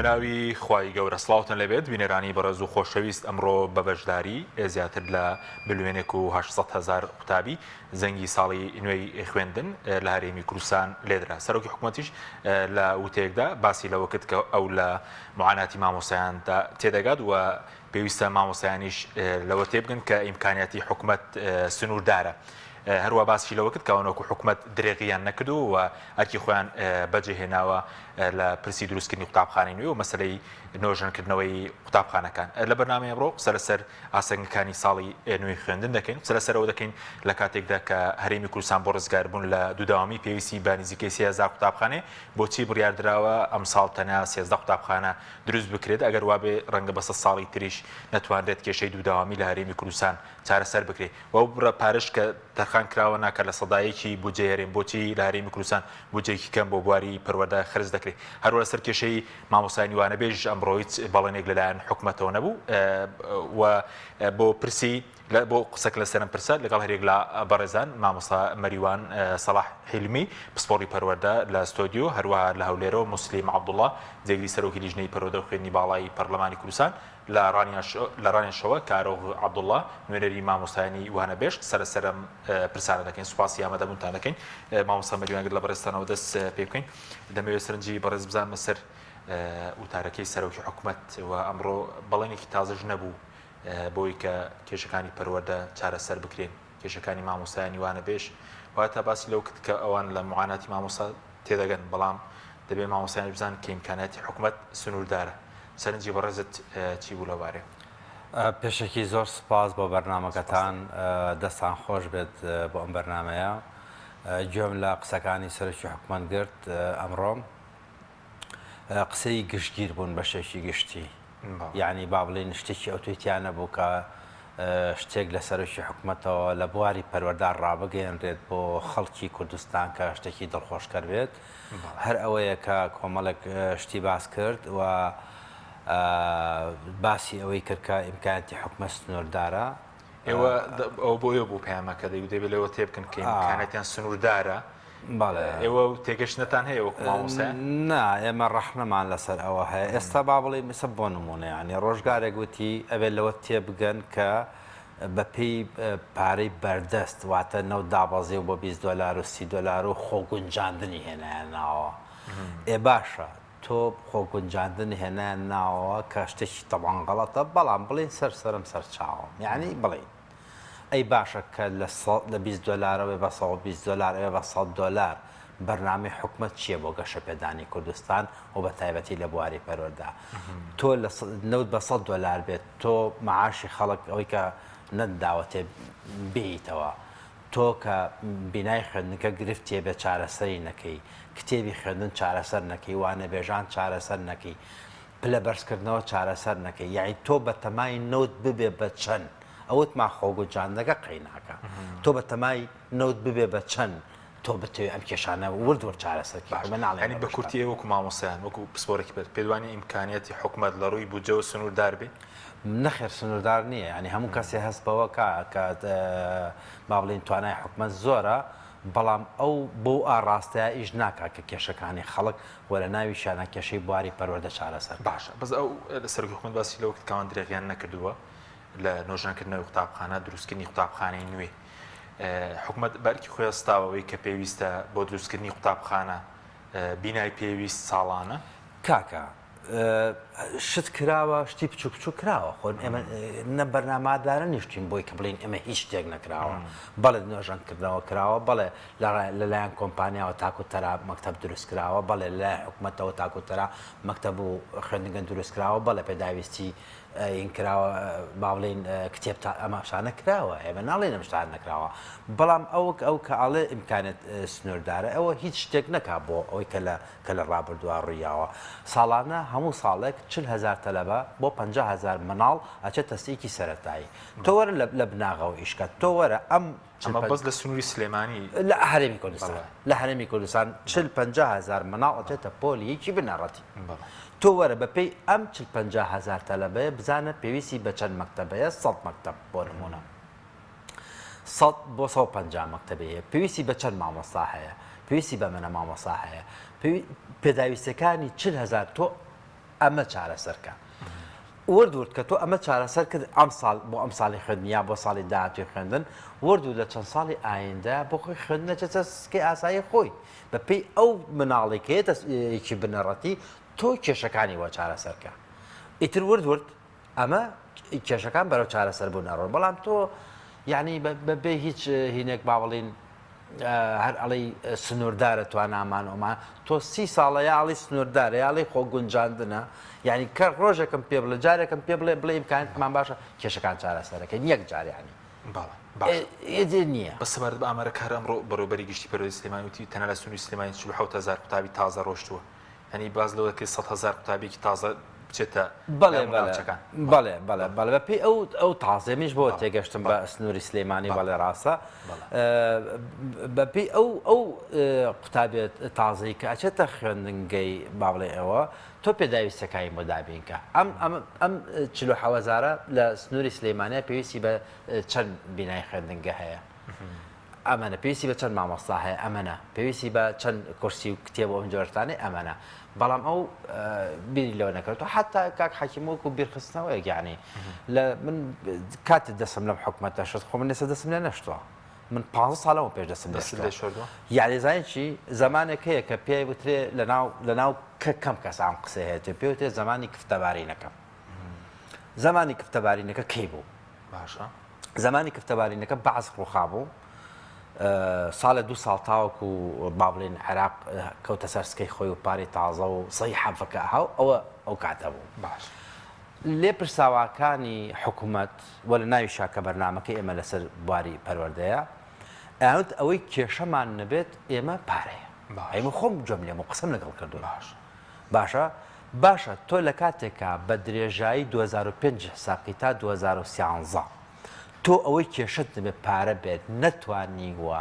بەناوی خوای گەورە سڵاوتان لێبێت بینەرانی بەڕێز و خۆشەویست ئەمڕۆ بە بەشداری زیاتر لە ملیۆنێک و 800 هەزار قوتابی زەنگی ساڵی نوێی خوێندن لە هەرێمی کوردستان لێدرا سەرۆکی حکوومەتیش لە وتەیەکدا باسی لەوە کرد کە ئەو لە معاناتی مامۆستایاندا تێدەگات و پێویستە مامۆستایانیش لەوە تێبگەن کە ئیمکانیاتی حکومەت سنووردارە. هەروا باسی لەوە کرد کە ئەوان وەکو حکومەت درێغییان نەکردووە و ئەرکی خۆیان بەجێهێناوە لە پرسی دروستکردنی قوتابخانەی نوێ و مەسەلەی نۆژەنکردنەوەی قوتابخانەکان. لە بەرنامەی ئەمڕۆ قسە لەسەر ئاستەنگەکانی ساڵی نوێی خوێندن دەکەین. قسە لەسەر ئەوە دەکەین لە کاتێکدا کە هەرێمی کوردستان بۆ ڕزگاربوون لە دوودەوامی پێویستی بە نزیکەی 3000 قوتابخانەیە، بۆچی بڕیاردراوە ئەمساڵ تەنیا 13 قوتابخانە دروست بکرێت، ئەگەر وابێ ڕەنگە بە سەد ساڵی تریش نەتوانرێت کێشەی دوودەوامی لە هەرێمی کوردستان چارەسەر بکرێت و ئەو بڕە پارەش کە تەرخان کراوە ناکات لە سەدا یەکی بودجەی هەرێم، بۆچی لە هەرێمی کوردستان بودجەیەکی کەم بۆ بواری پەروەردە خەرج دەکرێت؟ هەروەها لەسەر کێشەی مامۆستایانی وانەبێژیش ئەمڕۆ هیچ بەڵێنێک لەلایەن حکومەتەوە نەبوو و بۆ پرسی بۆ قسەکردن لەسەر ئەم پرسە لەگەڵ هەریەک لە بەڕێزان مامۆستا مەریوان سەڵاح حیلمی پسپۆڕی پەروەردە لە ستۆدیۆ، هەروەها لە هەولێرەوە موسلیم عەبدوڵڵا جێگری سەرۆکی لیژنەی پەروەردە و خوێندنی باڵای پەرلەمانی کوردستان، لە ڕانیاشەوە کارۆخ عەبدوڵڵا نوێنەری مامۆستایانی وانەبێژ قسە لەسەر ئەم پرسانە دەکەین. سوپاسی ئامادەبوونتان دەکەین. مامۆستا مەریوان گەر لە بەڕێزتانەوە دەست پێ بکەین، دەمەوێت سەرنجی بەڕێز بزانمە سەر وتارەکەی سەرۆکی حکومەت و ئەمڕۆ بەڵێنێکی تازەش نەبوو بۆی کە کێشەکانی پەروەردە چارەسەر بکرێن، کێشەکانی مامۆستایانی وانەبێژ، واتە باسی لەوە کرد کە ئەوان لە معاناتی مامۆستا تێدەگەن، بەڵام دەبێت مامۆستایانیش بزانن کە ئیمکاناتی حکومەت سنووردارە. سەرنجی بەڕێزت چی بوو لەوبارەیەوە؟ پێشەکی زۆر سوپاس بۆ بەرنامەکەتان، دەستان خۆش بێت بۆ ئەم بەرنامەیە. گوێم لە قسەکانی سەرۆکی حکومەت گرت ئەمڕۆ. قسەی گشتگیر بوون بە شێکی گشتی یعنی با بڵێین شتێکی ئەوتۆی تیا نەبوو کە شتێک لە سەرۆکی حکومەتەوە لە بواری پەروەردە ڕابگەیەنرێت بۆ خەڵکی کوردستان کە شتێکی دڵخۆشکەر بێت هەر ئەوەیە کە کۆمەڵێک شتی باس کرد و باسی ئەوەی کرد کە ئیمکاناتی حکومەت سنووردارە. ئێوە ئەوە بۆ ئێوە بوو پەیامەکە دەیگوت دەبێت لەوە تێبگەن کە ئیمکاناتیان سنووردارە. بەڵێ. ئێوە تێگەشتنتان هەیە وەکو مامۆستایان؟ نا ئێمە ڕەخنەمان لەسەر ئەوە هەیە ئێستا با بڵێین ئێستا بۆ نموونە یانی ڕۆژگارێک وتی ئەبێت لەوە تێبگەن کە بەپێی پارەی بەردەست واتە نەوت دابەزی و بۆ 20 دۆلار و 30 دۆلار و خۆگونجاندنی هێنایە ناوە ئێ باشە تۆ خۆگونجاندن هێنایە ناوەوە کە شتێکی تەبعەن غەڵەتە بەڵام بڵێین سەر سەرم سەر چاوم یانی بڵێین ئەی باشە کە لە لە 20 دۆلارەوەی بە 120 دۆلار ئەوێ بە 100 دۆلار بەرنامەی حکومەت چییە بۆ گەشەپێدانی کوردستان و بە تایبەتی لە بواری پەروەردە تۆ لە نەوت بە 100 دۆلار بێت تۆ معاشی خەڵک ئەوەی کە نەتداوەتێ بێیتەوە تۆ کە بینای خوێندنگە گرفتیە بێ چارەسەری نەکەی کتێبی خوێندن چارەسەر نەکەی وانەبێژان چارەسەر نەکەی پلە بەرزکردنەوە چارەسەر نەکەی یەعنی تۆ بەتەمای نەوت ببێ بە چەند ئەوتمان خۆگونجاندنەکە قەیناکە تۆ بەتەمای نەوت ببێ بە چەند تۆ بتەوێ ئەم کێشانە ورد ورد چارەسەر کەی باشە یانی بە کورتی ئێوە وەکو مامۆستایان وەکو پسپۆرێکی پێت پێت وانیە ئیمکانیەتی حکومەت لە ڕووی بودجەوە سنووردار بێ؟ نەخێر سنووردار نییە یانی هەموو کەسێ هەست بەوە کا کە با بڵێین توانای حکومەت زۆرە بەڵام ئەو بەو ئاڕاستەیە ئیش ناکا کە کێشەکانی خەڵک و لە ناویشیانا کێشەی بواری پەروەردە چارەسەر بکا. باشە بەس ئەو سەرۆکی حکومەت باسی لەوە کرد کە ئەوان درێغیان نەکردووە لە نۆژەنکردنەوەی قوتابخانە، دروستکردنی قوتابخانەی نوێ. حکومەت بە ئەرکی خۆی هەستاوە ئەوەی کە پێویستە بۆ دروستکردنی قوتابخانە بینای پێویست ساڵانە. کاکە شت کراوە شتی بچوک بچوک کراوە خۆ ئێمە نە بەرنامادارە نیشتین بۆی کە بڵین ئێمە هیچ شتێک نەکراوە بەڵێ نۆژەنکردنەوە کراوە بەڵێ لەلایەن کۆمپانیاوە تاکو تەرا مەکتەب دروست کراوە بەڵێ لەلایەن حکومەتەوە تاکو تەرا مەکتەب و خوێندنگە دروست کراوە بەڵێ پێداویستی این کراوە با بڵێین کتێب تا ئەمە شتانە کراوە ئێمە ناڵێین ئەم شتانە نەکراوە بەڵام ئەو ئەو کە ئاڵێ ئیمکانێت سنووردارە ئەوە هیچ شتێک نەکا بۆ ئەوەی کە لە کە لە ڕابردووە ڕوویاوە ساڵانە هەموو ساڵێک 40 هەزار تەلەبە بۆ 50 هەزار مناڵ ئەچێت تەسیکی سەرەتایی تۆ وەرە لە بناغەوە ئیشکە تۆ وەرە ئەم ئەمە بەس لە سنووری سلێمانی لە هەرێمی کوردستان لە هەرێمی کوردستان 40 50 هەزار مناڵ ئەچێتە پۆلی یەکی بنەڕەتی تۆ وەرە بەپێی ئەم 40 50 هەزار تەلەبەیە بزانە پێویستی بە چەند مەکتەبەیە 100 مەکتەب بۆ نمونە 100 بۆ 150 مەکتەبی هەیە پێویستی بە چەند مامۆستا هەیە پێویستی بە منە مامۆستا هەیە پێداویستەکانی 40 هەزار تۆ. ئەمە چارەسەر کە. ورد ورد کە تۆ ئەمە چارەسەر کرد ئەمساڵ بۆ ئەمساڵی خوێندن یا بۆ ساڵی داهاتووی خوێندن، ورد ورد لە چەند ساڵی ئایندە بۆ خۆی خوێندن ئەچێتە سەر سکەی ئاسایی خۆی بە پێی ئەو مناڵی کە یەتە یەکی بنەڕەتی تۆ کێشەکانی بۆ چارەسەر کە. ئیتر ورد ورد ئەمە کێشەکان بەرەو چارەسەر بوون ئەڕۆن بەڵام تۆ یعنی بە بێ هیچ هینێک با بڵین هەر ئەڵێی سنووردارە توانامان ئەومان تۆ سی ساڵە یا ئەڵێی سنووردارە یا ئەڵێی خۆ گونجاندنە یعنی کە ڕۆژێکم پێ بڵێ جارێکم پێ بڵێ بڵێ ئیمکانیەتمان باشە کێشەکان چارەسەرەکەین یەک جار یعنی بەڵێ باشە ئێ نییە. بەس سەبارەت بە ئامارە کار ئەمڕۆ بەڕێوەبەری گشتی پەروەردەی سلێمانی وتی تەنها لە سنووری سلێمانی 47000 قوتابی تازە ڕۆشتووە یانی باس لەوە دەکرێت 100000 قوتابیەکی تازە بچێتە بەڵێ بەڵێ بەڵێ بەڵێ بەڵێ بە پێی ئەو ئەو تازەیە منیش بۆ تێگەشتم بە سنووری سلێمانی بەڵێ ڕاستە بە پێی ئەو ئەو قوتابیە تازەی کە ئەچێتە خوێندنگەی با بڵێ ئەوە تۆ پێداویستەکانی بۆ دابینکە ئەم ئەم ئەم چلوحەوەزارە لە سنووری سلەیمانە پێویستی بە چەند بینای خوێندنگە هەیە ئەمەنە پێویستی بە چەند مامۆستا هەیە ئەمەنە پێویستی بە چەند کورسی و کتێب و ئەم جۆرە شتانەی ئەمەنە بەڵام ئەو بیری لەوە نەکردەوە حتا کاک حەکیم وەکو بیرخستنەوەیەک یعنی لە من کاتی دەسم لەم حکومەتە شت خۆ من ئێستا دەسم لێ نەشتووە من پ ساڵەوە پێش دەسم لێ شۆردووە یعنی زانین چی زمانێک هەیە کە پێی وترێ لەناو لەناو کە کەم کەس ئەم قسەی هەیە پێ وترێ زمانی کفتەبارینەکە زمانی کفتەبارینەکە کەی بوو باشە زمانی کفتەبارینەکە بەعس ڕوخابوو ساڵێ دوو ساڵ تاوەکو با بڵێن عێراق کەوتە سەر سکەی خۆی و پارەی تازە و سەی حەفەکە هاو ئەوە ئەو کاتە بوو باش لێپرساواکانی حکوومەت و لە ناویشا کە بەرنامەکەی ئێمە لەسەر بواری پەروەردەیە ئەیانوت ئەوەی کێشەمان نەبێت ئێمە پارەیە باش ئێمە خۆم گوێم لێم و قسەم لەگەڵ کردوون باش باشە باشە تۆ لە کاتێکا بە درێژایی 2005 حساب کەی تا 2013 تۆ ئەوەی کێشەت نەبێت پارە بێت نەتوانیوە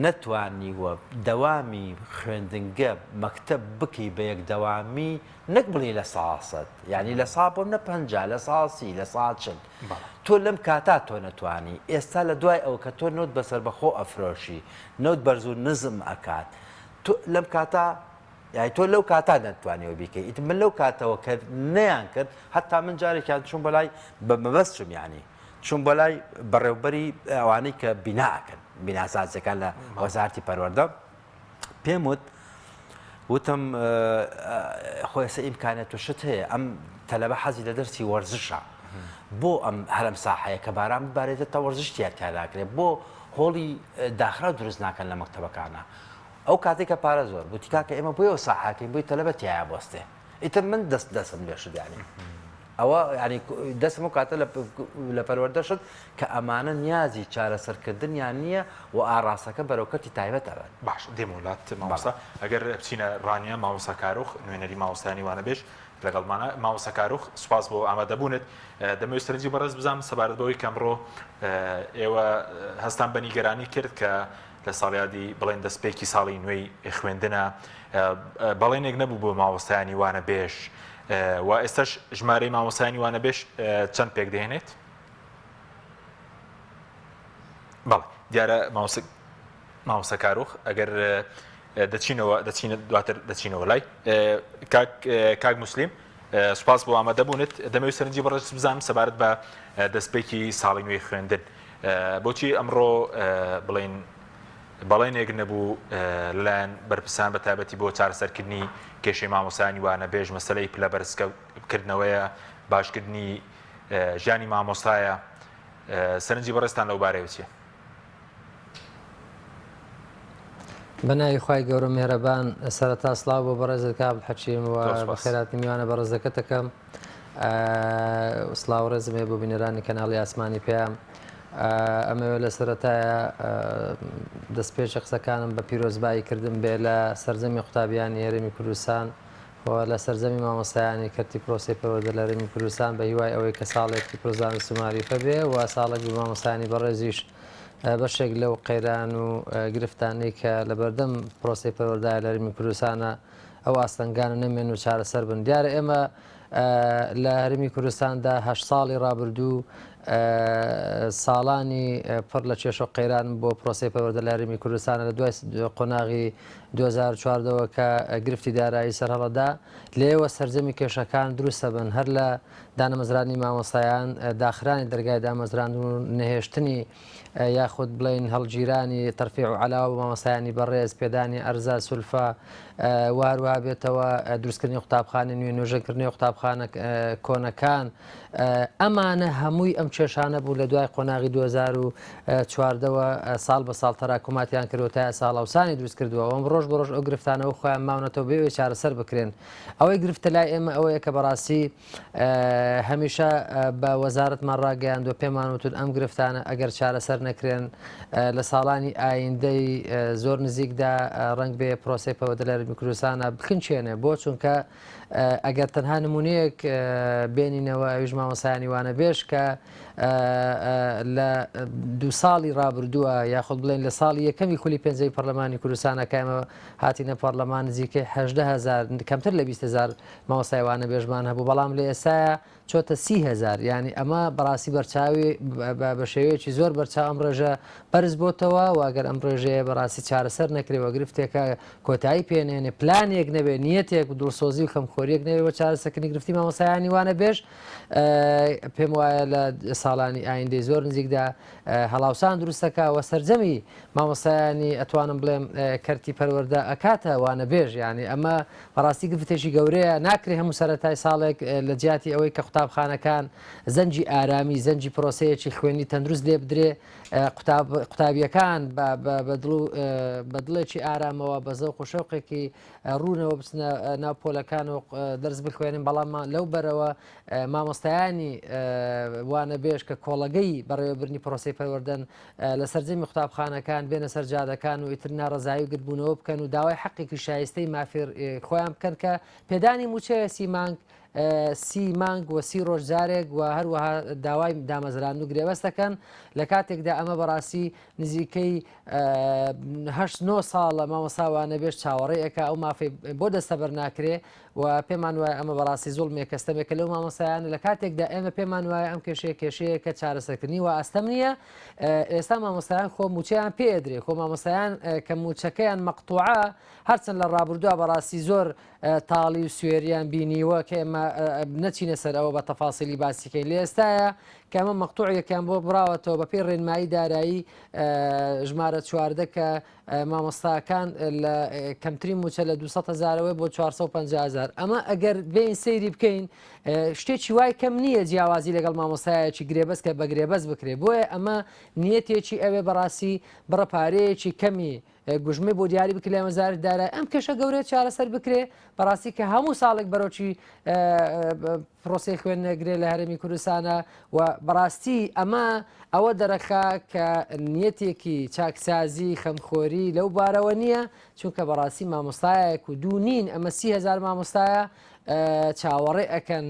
نەتوانیوە دەوامی خوێندنگە مەکتەب بکەی بە یەک دەوامی نەک بڵێی لە سا سەد یانی لە سا بۆم نە 50 لە سا سی لە سا چل تۆ لەم کاتا تۆ نەتوانی ئێستا لە دوای ئەوە کە تۆ نەوت بەسەربەخۆ ئەفرۆشی نەوت بەرز و نزم ئەکات تۆ لەم کاتا یانی تۆ لەو کاتا نەتوانیوە بیکەی ئیتر من لەو کاتەوە کە نەیان کرد هەتا من جارێکیان چوم بەلای بە مەبەست چوم یانی چوم بەلای بەڕێوبەری ئەوانەی کە بینا ئەکەن بیناسازەکان لە وەزارتی پەروەردە پێم وت وتم خۆ ئێستا ئیمکانێت و شت هەیە ئەم تەلەبە حەزی لە دەرسی وەرزشە بۆ ئەم هەرم ساحەیە کە باران ببارێتە تا وەرزش تیا تیا ناکرێت بۆ هۆڵی داخراو دروست ناکەن لە مەکتەبەکانە ئەو کاتەی کە پارە زۆر بوو کاکە ئێمە بۆیەوە ساحەکەین بۆی تەلەبە تیایا بۆستێ ئیتر من دەست دەستم لێ شت یانی ئەوە ینی دەستم و کاتە لە پەروەردە شت کە ئەمانە نیازی چارەسەرکردنیان نییە و ئاراستەکە بەرەو کەرتی تایبەت ئەبەن. باش دێمەوە لات مامۆستا ئەگەر بچینە ڕانیە مامۆستا کاروخ نوێنەری مامۆستایانی وانەبێژ لەگەڵمانە مامۆستا کاروخ سوپاس بۆ ئامادەبوونت دەمەوێت سەرنجی بەڕێز بزانم سەبارەت بەوەی کە ئەمڕۆ ئێوە هەستان بە نیگەرانی کرد کە لە ساڵیادی بڵێن دەستپێکی ساڵی نوێی خوێندنە بەڵێنێک نەبوو بۆ مامۆستایانی وانەبێژ و ئێستاش ژمارەی مامۆستایانی وانەبێژ چەند پێک دەهێنێت؟ بەڵێ دیارە مامۆستا کاروخ ئەگەر دەچینەوە دەچینە دواتر دەچینەوە لای کاک کاک موسلیم سوپاس بۆ ئامادەبوونت دەمەوێت سەرنجی بەڕێز بزانم سەبارەت بە دەستپێکی ساڵی نوێی خوێندن بۆچی ئەمڕۆ بڵین بەڵێنێک نەبوو لەلایەن بەرپرسان بە تایبەتی بۆ چارەسەرکردنی کێشەی مامۆستایانی وانەبێژ مەسەلەی پلە بەرزکردنەوەیە باشکردنی ژیانی مامۆستایە سەرنجی بەڕێزتان لەو بارەیەوە چییە؟ بە ناوی خوای گەورە مێهرەبان سەرەتا سڵاو بۆ بەڕێزت کاک حەکیم و بەخێرهاتنی میوانە بەڕێزەکەت دەکەم سڵاو ڕێزم هەیە بۆ بینەرانی کەناڵی ئاسمانی پەیام ئەمەوێ لە سەرەتایە دەستپێکی قسەکانم بە پیرۆزبایی کردن بێ لە سەرجەمی قوتابیانی هەرێمی کوردستان و لە سەرجەمی مامۆستایانی کەرتی پرۆسەی پەروەردە لە هەرێمی کوردستان بە هیوای ئەوەی کە ساڵێکی پڕ زانست و مەعریفە بێ و ساڵێک بە مامۆستایانی بەڕێزیش بەشێک لەو قەیران و گرفتانەی کە لەبەردەم پرۆسەی پەروەردایە لە هەرێمی کوردستانە ئەو ئاستەنگانە نەمێن و چارەسەر بن. دیارە ئێمە لە هەرێمی کوردستاندا هەشت ساڵی ڕابردوو. ساڵانی پڕ لە کێشە و قەیران بۆ پرۆسەی پەروەردە لە هەرێمی کوردستانە لە دوای قۆناغی 2014 ەوە کە گرفتی دارایی سەرهەڵەدا لێوە سەرجەمی کێشەکان دروستەبن هەر لە دانەمەزرانی مامۆستایان داخرانی دەرگای دامەزراندن و نەهێشتنی یاخود بڵێین هەڵگیرانی تەرفیع و عەلاوە بۆ مامۆستایانی بەڕێز، پێدانی ئەرزە، سولفە، و هەروەها بێتەوە دروستکردنی قوتابخانەی نوێ، نۆژەنکردنەوەی قوتابخانە کۆنەکان، ئەمانە هەمووی ئەم کێشانە بوو لە دوای قۆناغی 2014 وە ساڵ بە ساڵ تەراکوماتیان کردووە تا ئێستا هەڵاوسانی دروست کردووە و ڕۆژ بە ڕۆژ ئەو گرفتانەوە خۆیان ماونەتەوە بێ ئەوەی چارەسەر بکرێن. ئەوەی گرفتە لای ئێمە ئەوەیە کە بەڕاستی هەمیشە بە وەزارەتمان ڕاگەیاندووە پێمان وتون ئەم گرفتانە ئەگەر چارەسەر نەکرێن لە ساڵانی ئایندەی زۆر نزیکدا ڕەنگ بێ پرۆسەی پەروەردە لە هەرێمی کوردستانە بخنچێنێ بۆ چونکە ئەگەر تەنها نمونەیەک بێنینەوە ئەویش مامۆسایانی وانەبێژ کە لە دو ساڵی ڕابردووە یاخود بڵێن لە ساڵی یەکەمی خولی پێنجەی پەرلەمانی کوردستانە کە ئێمە هاتینە پەرلەمان نزیکەی 18هزار کەمتر لە 20هزار مامۆستای وانەبێژمان هەبوو بەڵام لە ئێستایا چۆتە 30هزار یانی ئەمە بەڕاستی بەرچاوی بە شێوەیەکی زۆر بەرچاو ئەم ڕێژە بەرز بۆتەوە و ئەگەر ئەم ڕێژەیە بەڕاستی چارەسەر نەکرێ و گرفتێکە کۆتایی پێنێنێ پلانێک نەبێ نیەتێک و دڵسۆزی و خەمخۆریەک نەبێ بۆ چارەسەرکردنی گرفتی مامۆستایانی وانەبێژ پێم وایە لە ساڵانی ئایندەی زۆر نزیکدا هەڵاوسان دروستەکە و سەرجەمی مامۆستایانی ئەتوانم بڵێم کەرتی پەروەردە ئەکاتە وانەبێژ یانی ئەمە بەڕاستی گرفتێکی گەورەیە ناکرێ هەموو سەرەتای ساڵێک لە جیاتی ئەوەی کە قوتابخانەکان زەنگی ئارامی زەنگی پرۆسەیەکی خوێنی تەندروست لێ بدرێ قوتابیەکان بە دڵ بە دڵێکی ئارامەوە بە زەوق و شەوقێکی ڕوونەوە بچنە ناو پۆلەکان و دەرس بخوێنن بەڵام لەو بەرەوە مامۆستایانی وانەبێژ کە کۆڵەگەی بەڕێوەبردنی پرۆسەی پەروەردەن لە سەرجەمی قوتابخانەکان بێنە سەر جادەکان و ئیتر ناڕەزایی و گردبوونەوە بکەن و داوای حەقێکی شایستەی مافی خۆیان بکەن کە پێدانی مووچەیە سی مانگ سی مانگ و سی ڕۆژ جارێک و هەروەها داوای دامەزراندن و گرێبەست دەکەن لە کاتێکدا ئەمە بەڕاستی نزیکەی هەشت نۆ ساڵە مامۆستا وانەبێژ چاوەڕێ ئەکا ئەو مافەی بۆ دەستەبەر ناکرێ و پێمان وایە ئەمە بەڕاستی زوڵمێکە ستەمێکە لەو مامۆستایانە لە کاتێکدا ئێمە پێمان وایە ئەم کێشەیە کێشەیەکە چارەسەرکردنی وا ئەستەم نییە ئێستا مامۆستایان خۆ مووچەیان پێ ئەدرێ خۆ مامۆستایان کە مووچەکەیان مەقتوعە هەرچەند لە ڕابردووە بەڕاستی زۆر تاڵی و سوێریان بینیوە کە ئێمە نەچینە سەر ئەوە بە تەفاسیلی باسیکەین لە ئێستاە کە ئەمە مەقتوعێکیان بۆ بڕاوەتەوە بەپێی ڕێنمایی دارایی ژمارە 14 کە مامۆستاکان لە کەمترین موچە لە 200 هەزارەوەی بۆ 450 هەزار ئەمە ئەگەر بێین سەیری بکەین شتێکی وای کەم نییە جیاوازی لەگەڵ مامۆستایەکی گرێبەست کە بە گرێبەست بکرێ بۆیە ئەمە نیەتێکی ئەوێ بەڕاستی بڕە پارەیەکی کەمی گوژمەی بۆ دیاری بکرێ لە وەزارەتی دارایی ئەم کێشە گەورەیە چارەسەر بکرێ بەڕاستی کە هەموو ساڵێک بەرۆکی پرۆسەی خوێندنەگرێ لە هەرێمی کوردستانە و بەڕاستی ئەمە ئەوە دەرەخا کە نیەتێکی چاکسازی خەمخۆری لەو بارەوە نییە چونکە بەڕاستی مامۆستایەک و دوو نین ئەمە 30هزار مامۆستایە چاوەڕێ ئەکەن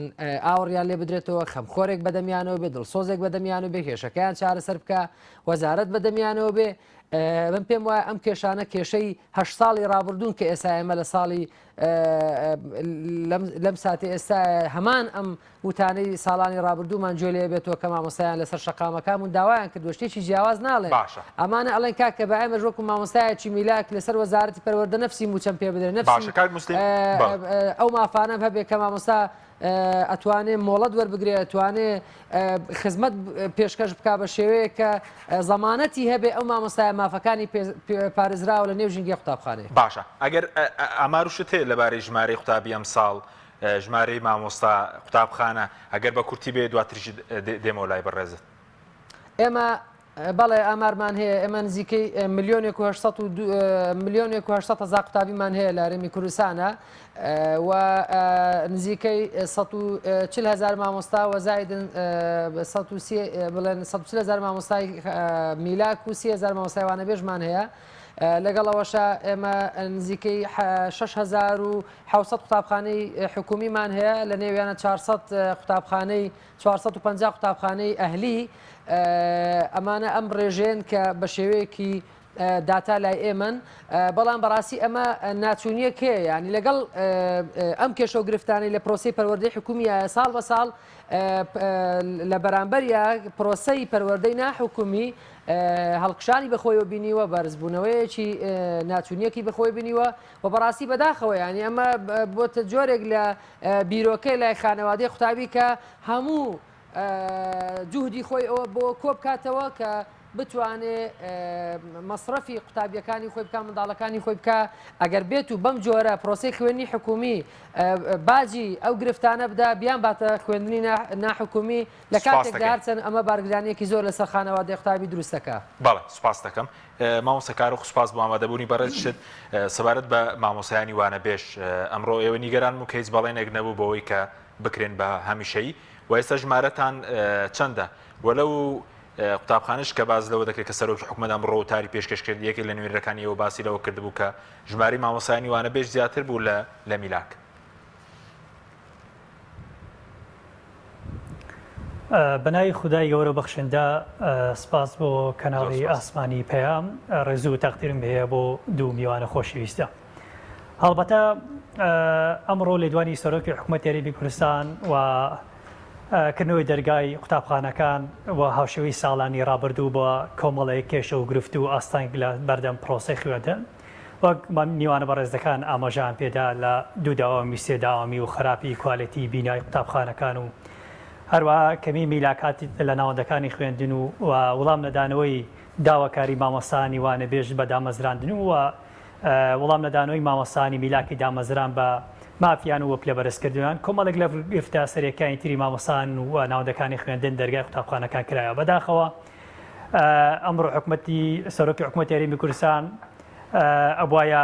ئاوڕیان لێ بدرێتەوە خەمخۆرێک بەدەمیانەوە بێ دڵسۆزێک بەدەمیانەوە بێ کێشەکەیان چارەسەر بکە وەزارەت بەدەمیانەوە بێ من پێم وایە ئەم کێشانە کێشەی هەشت ساڵی ڕابردوون کە ئێستا ئێمە لە ساڵی لەم ساتی ئێستا هەمان ئەم وتانەی ساڵانی ڕابردوومان گوێ لێ بێتەوە کە مامۆستایان لەسەر شەقامەکان بوون داوایان کردووە شتێکی جیاواز ناڵێن باشە ئەمانە ئەڵێن کاکە بە ئێمەش وەکو مامۆستایەکی میلاک لەسەر وەزارەتی پەروەردە نەفسی مووچەم پێ بدرێ نەفسی باشە کاک موسلیم بەڵێ. ئەو مافانەم هەبێ کە مامۆستا ئەتوانێ مۆڵەت وەربگرێ ئەتوانێ خزمەت پێشکەش بکا بە شێوەیەک کە زەمانەتی هەبێ ئەو مامۆستایە مافەکانی پارێزراوە لە نێو ژینگەی قوتابخانەیە. باشە ئەگەر ئامار و شت هەیە لەبارەی ژمارەی قوتابی ئەمساڵ ژمارەی مامۆستا قوتابخانە ئەگەر بە کورتی بێ دواتریش دێمەوە لای بەڕێزت. ئێمە بەڵێ ئامارمان هەیە ئێمە نزیکەی ملیۆنێک و هەشت و ملیۆنێک و هەشت هەزار قوتابیمان هەیە لە هەرێمی کوردستانە و نزیکەی 140 هەزار مامۆستا و زایدن بڵێن 140 هەزار مامۆستای میلاک و 30 هەزار مامۆستای وانەبێژمان هەیە. لەگەڵ ئەوەشا ئێمە نزیکەی 6700 قوتابخانەی حکومیمان هەیە لە نێویانە 400 قوتابخانەی 450 قوتابخانەی ئەهلی ئەمانە ئەم ڕێژەیەن کە بە شێوەیەکی. داتا لای ئێمەن، بەڵام بەڕاستی ئەمە ناچوونیەک هەیە یانی لەگەڵ ئەم کێشە و گرفتانەی لە پرۆسەی پەروەردەی حکومیە ساڵ بە ساڵ لە بەرامبەریا پرۆسەی پەروەردەی ناحکومی هەڵکشانی بەخۆیەوە بینیوە بەرزبوونەوەیەکی ناچونیەکی بەخۆی بینیوە و بەڕاستی بەداخەوە یانی ئەمە بۆتە جۆرێک لە بیرۆکەی لای خانەوادەی قوتابی کە هەموو جوهدی خۆی ئەوە بۆ کۆبکاتەوە کە بتوانێ مەسرەفی قوتابیەکانی خۆی بکا منداڵەکانی خۆی بکا ئەگەر بێت و بەم جۆرە پرۆسەی خوێندنی حکومی باجی ئەو گرفتانە بدا بیان باتە خوێندنی ناحکومی لە کاتێکدا هەرچەند ئەمە بارگرانیەکی زۆر لەسەر خانەوادەی قوتابی دروست دەکا. بەڵێ سوپاست دەکەم مامۆستا کارۆخ سوپاس بۆ ئامادەبوونی بەڕێزشت سەبارەت بە مامۆستایانی وانەبێژ ئەمڕۆ ئێوە نیگەران بوون کە هیچ بەڵێنێک نەبوو بەوەی کە بکرێن بە هەمیشەیی و ئێستا ژمارەتان چەندە و لەو قوتابخانەش کە باس لەوە دەکرێت کە سەرۆکی حکومەت ئەمڕۆ وتاری پێشکەش کرد یەکێک لە نوێنەرەکانی ئێوە باسی لەوە کردبوو کە ژمارەی مامۆستایانی وانەبێژ زیاتر بوو لە لە میلاک. بەناوی خودای گەورە و بەخشندە سپاس بۆ کەناڵی ئاسمانی پەیام ڕێز و تەقدیرم هەیە بۆ دوو میوانە خۆشەویستە هەڵبەتە ئەمڕۆ لێدوانی سەرۆکی حکوومەت هەرێمی کوردستان و کردنەوەی دەرگای قوتابخانەکان و هاوشێوەی ساڵانی ڕابردوو بە کۆمەڵێک کێشە و گرفت و ئاستەنگ لە بەردەم پرۆسەی خوێندن وەک میوانە بەڕێزەکان ئاماژەیان پێدا لە دوو دەوامی سێ دەوامی و خراپی کوالێتی بینای قوتابخانەکان و هەروەها کەمی میلاکات لە ناوەندەکانی خوێندن و وڵام نەدانەوەی داواکاری مامۆستایانی وانەبێژ بە دامەزراندن و وڵام نەدانەوەی مامۆستایانی میلاکی دامەزران بە مافیان و پلە بەرزکردنیان کۆمەڵێک لە گرفتە سەرەکیانی تری مامۆستایان و ناوەندەکانی خوێندن دەرگای قوتابخانەکان کرایەوە بەداخەوە ئەمڕۆ حکومەتی سەرۆکی حکومەتی هەرێمی کوردستان ئەبوایە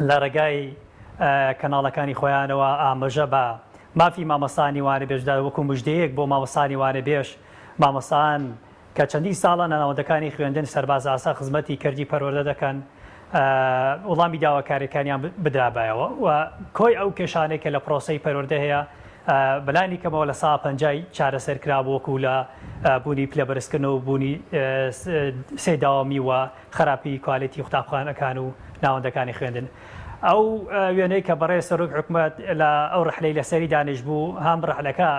لە ڕێگای کەناڵەکانی خۆیانەوە ئاماژە بە مافی مامۆستانی وانەبێژدا وەکو مژدەیەک بۆ مامۆستانی وانەبێژ مامۆستان کە چەندین ساڵە لە ناوەندەکانی خوێندن سەرباز ئاسا خزمەتی کەرتی پەروەردە دەکەن وڵامی داواکاریەکانیان بدرابایەوە و کۆی ئەو کێشانەی کە لە پرۆسەی پەروەردە هەیە بەلانی کەمەوە لە سا پەنجای چارەسەر کرابوو وەکو لە بوونی پلە بەرزکردنەوە و بوونی سێ داوامی و خراپی کوالێتی قوتابخانەکان و ناوەندەکانی خوێندن. ئەو وێنەی کە بەڕێز سەرۆک حکومەت لە ئەو ڕەحلەی لەسەری دانیشت بوو هەم ڕەحلەکە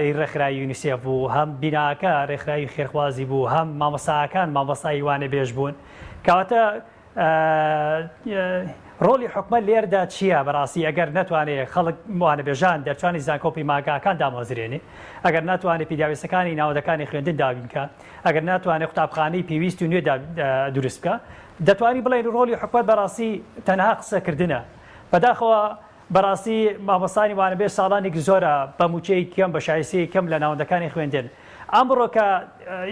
ی ڕێکخراوی یونیسێف بوو، هەم بیناکە ڕێکخراوی خێرخوازی بوو، هەم مامۆستاکان مامۆستای وانەبێژ بوون. کەواتە ڕۆڵی حکومەت لێردا چییە بەڕاستی ئەگەر نەتوانێ خەڵک وانەبێژان دەرچوانی زانکۆ و پەیمانگاکان دامەزرێنێ، ئەگەر ناتوانێ پێداویستەکانی ناوەندەکانی خوێندن دابین کا، ئەگەر ناتوانێ قوتابخانەی پێویست و نوێ دروست بکا، دەتوانی بڵێین ڕۆڵی حکومەت بەڕاستی تەنها قسەکردنە. بەداخەوە بەڕاستی مامۆستایانی وانەبێژ ساڵانێکی زۆرە بە مووچەیەکی کەم بە شایستەیەکی کەم لە ناوەندەکانی خوێندن ئەمڕۆ کە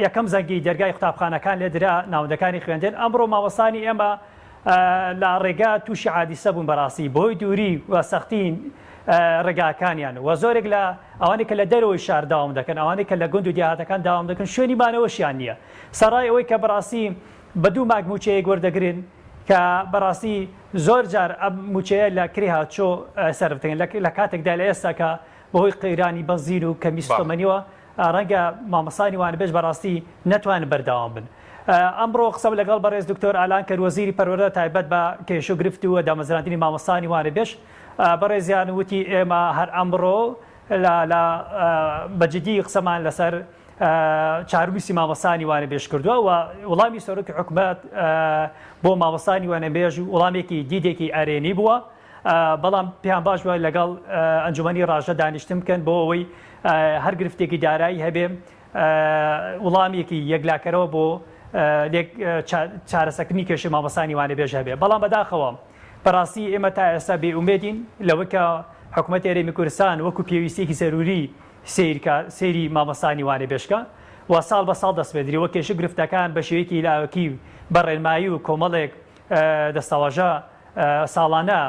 یەکەم زەنگی دەرگای قوتابخانەکان لێدرا ناوەندەکانی خوێندن ئەمڕۆ مامۆستانی ئێمە لە ڕێگا تووشی حادیسە بوون بەڕاستی بەهۆی دووری و سەختی ڕێگاکانیان و زۆرێک لە ئەوانەی کە لە دەرەوەی شار داوام دەکەن ئەوانەی کە لە گوند و دێهاتەکان داوام دەکەن شوێنی مانەوەشیان نییە سەڕای ئەوەی کە بەڕاستی بە دوو ماک مووچەیەک وەردەگرن کە بەڕاستی زۆر جار ئەم مووچەیە لە کرێ هاتچۆ سەرف دەکەن لە کاتێکدا لە ئێستا کە بەهۆی قەیرانی بەنزین و کەمی سوتەمەنیەوە ڕەنگە مامۆستایانی وانەبێژ بەڕاستی نەتوانن بەردەوام بن. ئەمڕۆ قسەم لەگەڵ بەڕێز دکتۆر ئالان کرد وەزیری پەروەردە تایبەت بە کێشە و گرفت و دامەزراندنی مامۆستایانی وانەبێژ بەڕێزیان وتی ئێمە هەر ئەمڕۆ لە لە بە جدی قسەمان لەسەر چارەنووسی مامۆستایانی وانەبێژ کردووە و وڵامی سەرۆکی حکومەت بۆ مامۆستایانی وانەبێژ وڵامێکی دیدێکی ئەرێنی بووە بەڵام پێیان باش بووە لەگەڵ ئەنجومەنی ڕاژە دانیشتن بکەن بۆ ئەوەی هەر گرفتێکی دارایی هەبێ وڵامێکی یەکلاکەرەوە بۆ چارەسەکردنی کێشەی مامۆستایانی وانەبێژ هەبێ بەڵام بەداخەوە بەڕاستی ئێمە تا ئێستا بێئومێدین لەوەی کە حکومەتی هەرێمی کوردستان وەکو پێویستیەکی زەروری سەیرکە سەیری مامۆستایانی وانەبێژ کە و ساڵ بە ساڵ دەسپێدری و کێشە گرفتەکان بە شێوەیەکی لاوەکی بە ڕێنمایی و کۆمەڵێک دەستەواژە ساڵانە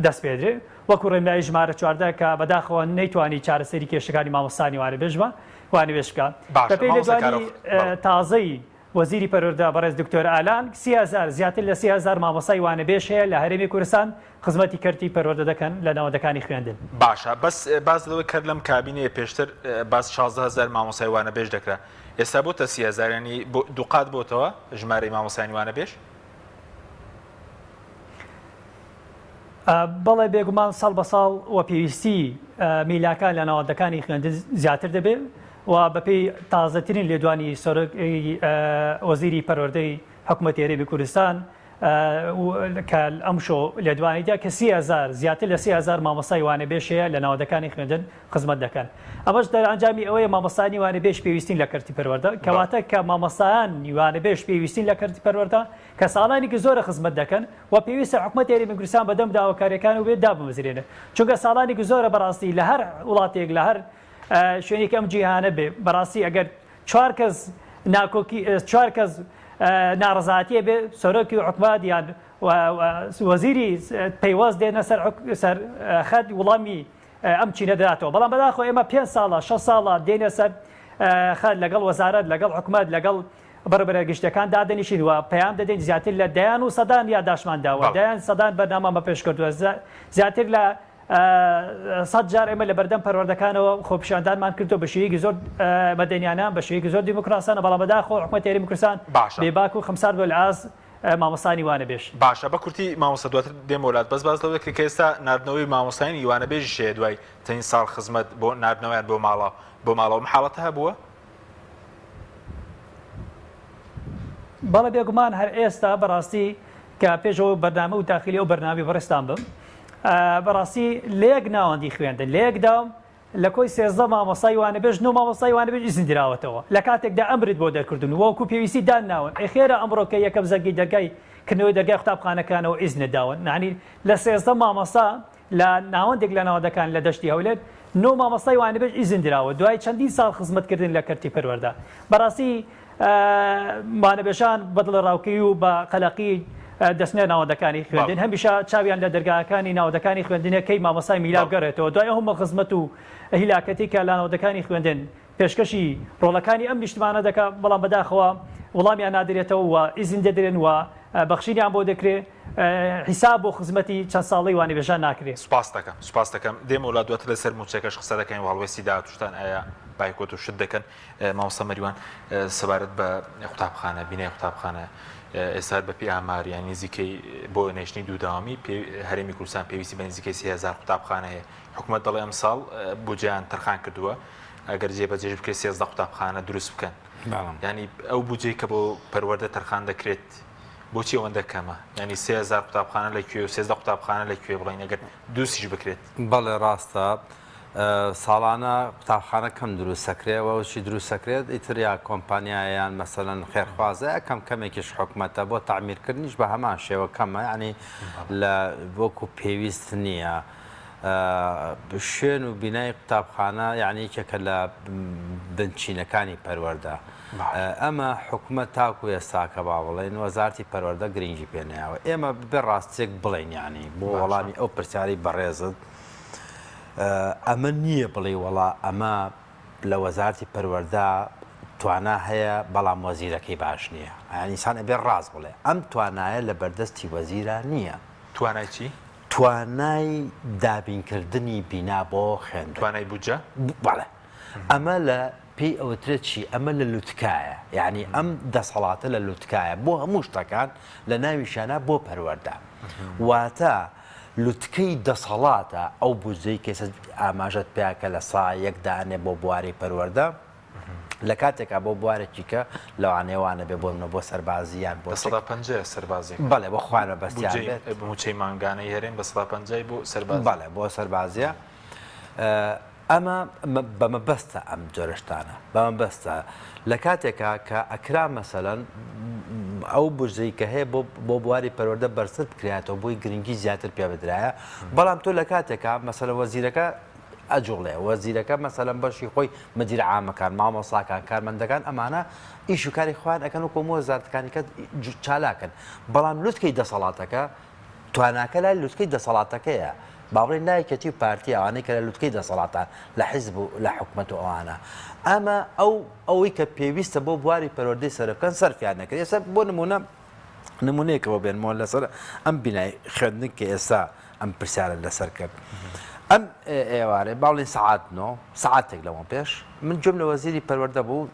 دەسپێدرێ وەکو ڕێنمایی ژمارە 14 کە بەداخەوە نەیتوانی چارەسەری کێشەکانی مامۆستایانی وانەبێژ بە وانەبێژ بکە باشە بەپێی مامۆستا لێدوانی کارۆخ بەڵێ. تازەی وەزیری پەروەردە بەڕێز دکتۆر ئالان، 3000 زیاتر لە 3000 مامۆستای وانەبێژ هەیە لە هەرێمی کوردستان خزمەتی کەرتی پەروەردە دەکەن لە ناوەندەکانی خوێندن. باشە بەس باس لەوە کەر لەم کابینەیە پێشتر باس 16 هەزار مامۆستای وانەبێژ دەکرا. ئێستا بۆتە 30هزار ینی دووقات بۆتەوە ژمارەی مامۆستایانی وانەبێژ؟ بەڵێ بێگومان ساڵ بە ساڵ و پێویستی میلاکان لە ناوەندەکانی خوێندن زیاتر دەبێت و بەپێی تازەترین لێدوانی سەرۆک وەزیری پەروەردەی حکومەتی هەرێمی کوردستان کە ئەمشۆ لێدوانی دا کە 3000 زیاتر لە 3000 مامۆستای وانەبێژ هەیە لە ناوەندەکانی خوێندن خزمەت دەکەن ئەمەش دەرئەنجامی ئەوەیە مامۆستایانی وانەبێژ پێویستین لە کەرتی پەروەردە کەواتە کە مامۆستایانی وانەبێژ پێویستین لە کەرتی پەروەردە کە ساڵانێکی زۆرە خزمەت دەکەن و پێویستە حکومەتی هەرێمی کوردستان بەدەم داواکاریەکان و بێت دابمەزرێنێت چونکە ساڵانێکی زۆرە بەڕاستی لە هەر وڵاتێک لە هەر شوێنێکی ئەم جیهانە بێ بەڕاستی ئەگەر چوار کەس ناکۆکی چوار کەس ناڕەزایەتیە بێ سەرۆکی حکومەت یان وەزیری پەیوەست دێنە سەر سەر خەت وڵامی ئەم چینە دەداتەوە بەڵام بەداخەوە ئێمە پێنج ساڵە شەش ساڵە دێنە سەر خەت لەگەڵ وەزارەت لەگەڵ حکومەت لەگەڵ بەڕێوەبەرە گشتیەکان دادەنیشین و پەیام دەدەین زیاتر لە دەیان و سەدان یاداشتمان داوە دەیان سەدان بەرنامەمان پێشکردووە زیاتر لە سەد جار ئێمە لە بەردەم پەروەردەکانەوە خۆپیشاندانمان کردو بە شێوەیەکی زۆر مەدەنیانە بە شێوەیەکی زۆر دیموکراسانە بەڵام بەداخەوە حکومەتی هەرێمی کوردستان باشە بێباک و خەمسارد بووە لە ئاست مامۆستایانی وانەبێژ. باشە بە کورتی مامۆستا دواتر دێمەوە لات بەس باس لەوە دەکرێت کە ئێستا ناردنەوەی مامۆستایانی وانەبێژیش هەیە دوای چەندین ساڵ خزمەت بۆ ناردنەوەیان بۆ ماڵە بۆ ماڵەوە ئەم حاڵەتە هەبووە؟ بەڵێ بێگومان هەر ئێستا بەڕاستی کە پێش ئەوە بەرنامە و داخلی ئەو بەرنامەی بەڕێزتان بم بەڕاستی لە یەک ناوەندی خوێندن لە یەک داوم لە کۆی 13 مامۆستای وانەبێژ نۆ مامۆستای وانەبێژ ئیزن دراوەتەوە لە کاتێکدا ئەمرت بۆ دەرکردن وەکو پێویستی دان ناون ئەی خێرە ئەمڕۆ کە یەکەم زەنگی دەرگای کردنەوەی دەرگای قوتابخانەکانەوە ئیزنت داون یانی لە 13 مامۆستا لە ناوەندێک لە ناوەندەکان لە دەشتی هەولێر نۆ مامۆستای وانەبێژ ئیزن دراوە دوای چەندین ساڵ خزمەتکردن لە کەرتی پەروەردە. بەڕاستی وانەبێژان بە دڵەڕاوکێی و بە قەلەقی دەچنە ناوەندەکانی خوێندن، هەمیشە چاویان لە دەرگاکانی ناوەندەکانی خوێندنە کەی مامۆستای میلا بگەڕێتەوە دوای ئەو هەموو خزمەت و هیلاکەتی کە لە ناوەندەکانی خوێندن پێشکەشی ڕۆڵەکانی ئەم نیشتمانە دەکا، بەڵام بەداخەوە وڵامیان نادرێتەوە و ئیزن دەدرێن و بەخشینیان بۆ دەکرێ، حیساب بۆ خزمەتی چەند ساڵەی وانەبێژان ناکرێ. سوپاست دەکەم سوپاست دەکەم دێمەوە لات دواتر لەسەر مووچەکەش قسە دەکەین و هەڵوێستی داهاتووشتان ئایا بایکۆت و شت دەکەن مامۆستا مەریوان سەبارەت بە قوتابخانە بینای قوتابخانە ئێستا بە پێی ئامار یان نزیکەی بۆ نێشتنی دوو داوامی هەرێمی کوردستان پێویستی بە نزیکەی 3000 قوتابخانە هەیە حکوومەت دەڵێ ئەمساڵ بودجەیان تەرخان کردووە ئەگەر جێبەجێش بکرێت 13 قوتابخانە دروست بکەن ینی ئەو بودجەی کە بۆ پەروەردە تەرخان دەکرێت بۆچی ئەوەندە کەمە ینی 3000 قوتابخانە لە کوێ و 13 قوتابخانە لە کوێ بڵین ئەگەر دووسیش بکرێت بەڵێ ڕاستە ساڵانە قوتابخانە کەم دروستەکرێ و ئەوشی دروستەکرێت ئیتر یا کۆمپانیایە یان مەسەلەن خێرخوازە یا کەم کەمێکیش حکومەتە بۆ تەعمیرکردنیش بە هەمان شێوە کەمە یعنی لە وەکو پێویست نییە. شوێن و بینای قوتابخانە یعنی یەکێکە لە بنچینەکانی پەروەردە. ئەمە حکومەت تاکو ئێستاکە با بڵێین وەزارەتی پەروەردە گرنگی پێ نەیاوە. ئێمە ببێ ڕاستیەک بڵێین یعنی بۆ وەڵامی ئەو پرسیارەی بەڕێزت ئەمە نییە بڵێی وەڵا ئەمە لە وەزارەتی پەروەردە توانا هەیە بەڵام وەزیرەکەی باش نییە. یعنی ئینسان ئەبێ ڕاست بڵێ ئەم توانایە لە بەردەستی وەزیرا نییە. توانای چی؟ توانای دابینکردنی بینا بۆ خوێندن. توانای بودجە؟ بەڵێ. ئەمە لە پێی ئەوترێت چی؟ ئەمە لە لوتکایە. یانی ئەم دەسەڵاتە لە لوتکایە بۆ هەموو شتەکان لە ناویشیانا بۆ پەروەردە. واتە لوتکەی دەسەڵاتە ئەو بودجەی کە ئێستا ئاماژەت پێیا کە لە سا یەک دانێ بۆ بواری پەروەردە، لە کاتێکا بۆ بوارێکی کە لەوانەیە وا نەبێ بۆ منە بۆ سەربازی یان بۆ لە سەدا پەنجایە سەربازیەکە. بەڵێ بۆ خۆیان مەبەستیان بودجەی بێت. مووچەی مانگانەی هەرێم بە سەدا پەنجای بۆ سەربازی. بەڵێ بۆ سەربازیە. ئەمە بە مەبەستە ئەم جۆرە شتانە بە مەبەستە لە کاتێکا کە ئەکرا مەسەلەن ئەو بودجەی کە هەیە بۆ بۆ بواری پەروەردە بەرزتر بکرایەتەوە بۆی گرنگی زیاتر پێ بدرایە بەڵام تۆ لە کاتێکا مەسەلەن وەزیرەکە ئەجوڵێ وەزیرەکە مەسەلەن بەشی خۆی مدیر عامەکان مامۆساکان کارمەندەکان ئەمانە ئیش و کاری خۆیان ئەکەن و کۆمۆ وەزارەتەکانی کە چالاکن بەڵام لوتکەی دەسەڵاتەکە تواناکە لای لوتکەی دەسەڵاتەکەیە با بڵێین لای یەکێتی و پارتی ئەوانەی کە لە لوتکەی دەسەڵاتان لە حیزب و لە حکومەت و ئەوانە ئەمە ئەو ئەوەی کە پێویستە بۆ بواری پەروەردەی سەرف بکەن سەرفیان نەکرد ئێستا بۆ نمونە نمونەیەکەوە بێنمەوە لەسەر ئەم بینای خوێندن کە ئێستا ئەم پرسیارە لەسەر کرد ئەم ئێوارێ باڵین سەعات نۆ سەعاتێک لەوە پێش من گوێم لە وەزیری پەروەردە بوو.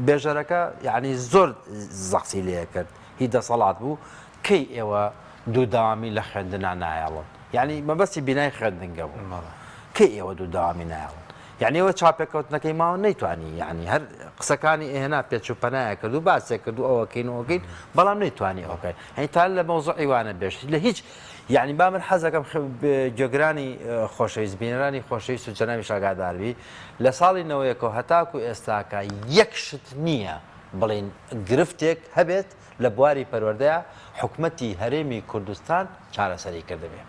بێژەرەکە یعنی زۆر زەختی لێ کرد هی دەسەڵات بوو کەی ئێوە دوو دەوامی لە خوێندنا نایەڵن یعنی مەبەستی بینای خوێندنگە بوو کەی ئێوە دوو دەوامی نایەڵن یعنی ئەوە چاپێکەوتنەکەی ماوە نەیتوانی یعنی هەر قسەکانی ئێهنا پێچ و پەنایە کرد و باسێک کرد و ئەوەکەین و ئەوکەین بەڵام نەیتوانی ئەوکەین هەی تا لە مەوزوعی وانە بێش لە هیچ یعنی با من حەزەکەم گوێگرانی خۆشەویست بینەرانی خۆشەویست و جەنابی شاگاداربی لە ساڵی نەوەیەکەوە هەتاکو ئێستاکە یەک شت نییە بڵین گرفتێک هەبێت لە بواری پەروەردەیا حکومەتی هەرێمی کوردستان چارەسەری کردبێ.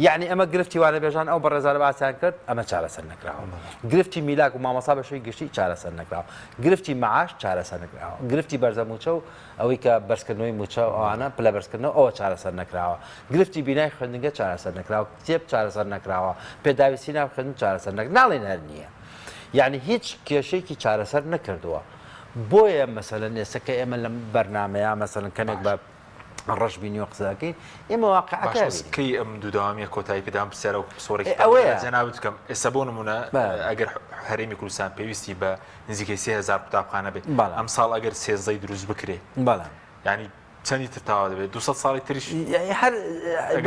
یەعنی ئەمە گرفتی وانەبێژان ئەو بەڕێزانە باسیان کرد ئەمە چارەسەر نەکراوە. گرفتی میلاک و مامۆستا بە شێوەی گشتی چارەسەر نەکراوە. گرفتی مەعاش چارەسەر نەکراوە. گرفتی بەرزە مووچە و ئەوەی کە بەرزکردنەوەی مووچە و ئەوانە پلە بەرزکردنەوە ئەوە چارەسەر نەکراوە. گرفتی بینای خوێندنگە چارەسەر نەکراوە. کتێب چارەسەر نەکراوە. پێداویستی ناو خوێندن چارەسەر نەک ناڵێین هەر نییە. یەعنی هیچ کێشەیەکی چارەسەر نەکردووە. بۆیە مەسەلەن ئێستا کە ئێمە لەم بەرنامەیە مەسەلەن کەمێک بە ڕەشبینیەوە قسە دەکەین ئێمە واقعەکە باشە کەی ئەم دوو دەوامیە کۆتایی پێدام پرسیارە وەکو پسپۆڕێکی ئەوەیە جەنابت بکەم ئێستا بۆ نمونە ئەگەر هەرێمی کوردستان پێویستی بە نزیکەی 3000 قوتابخانە بێت ئەم ساڵ ئەگەر سێزدەی دروست بکرێ بەڵێ یعنی چەندی تر تەواو دەبێت 200 ساڵی تریش یعنی هەر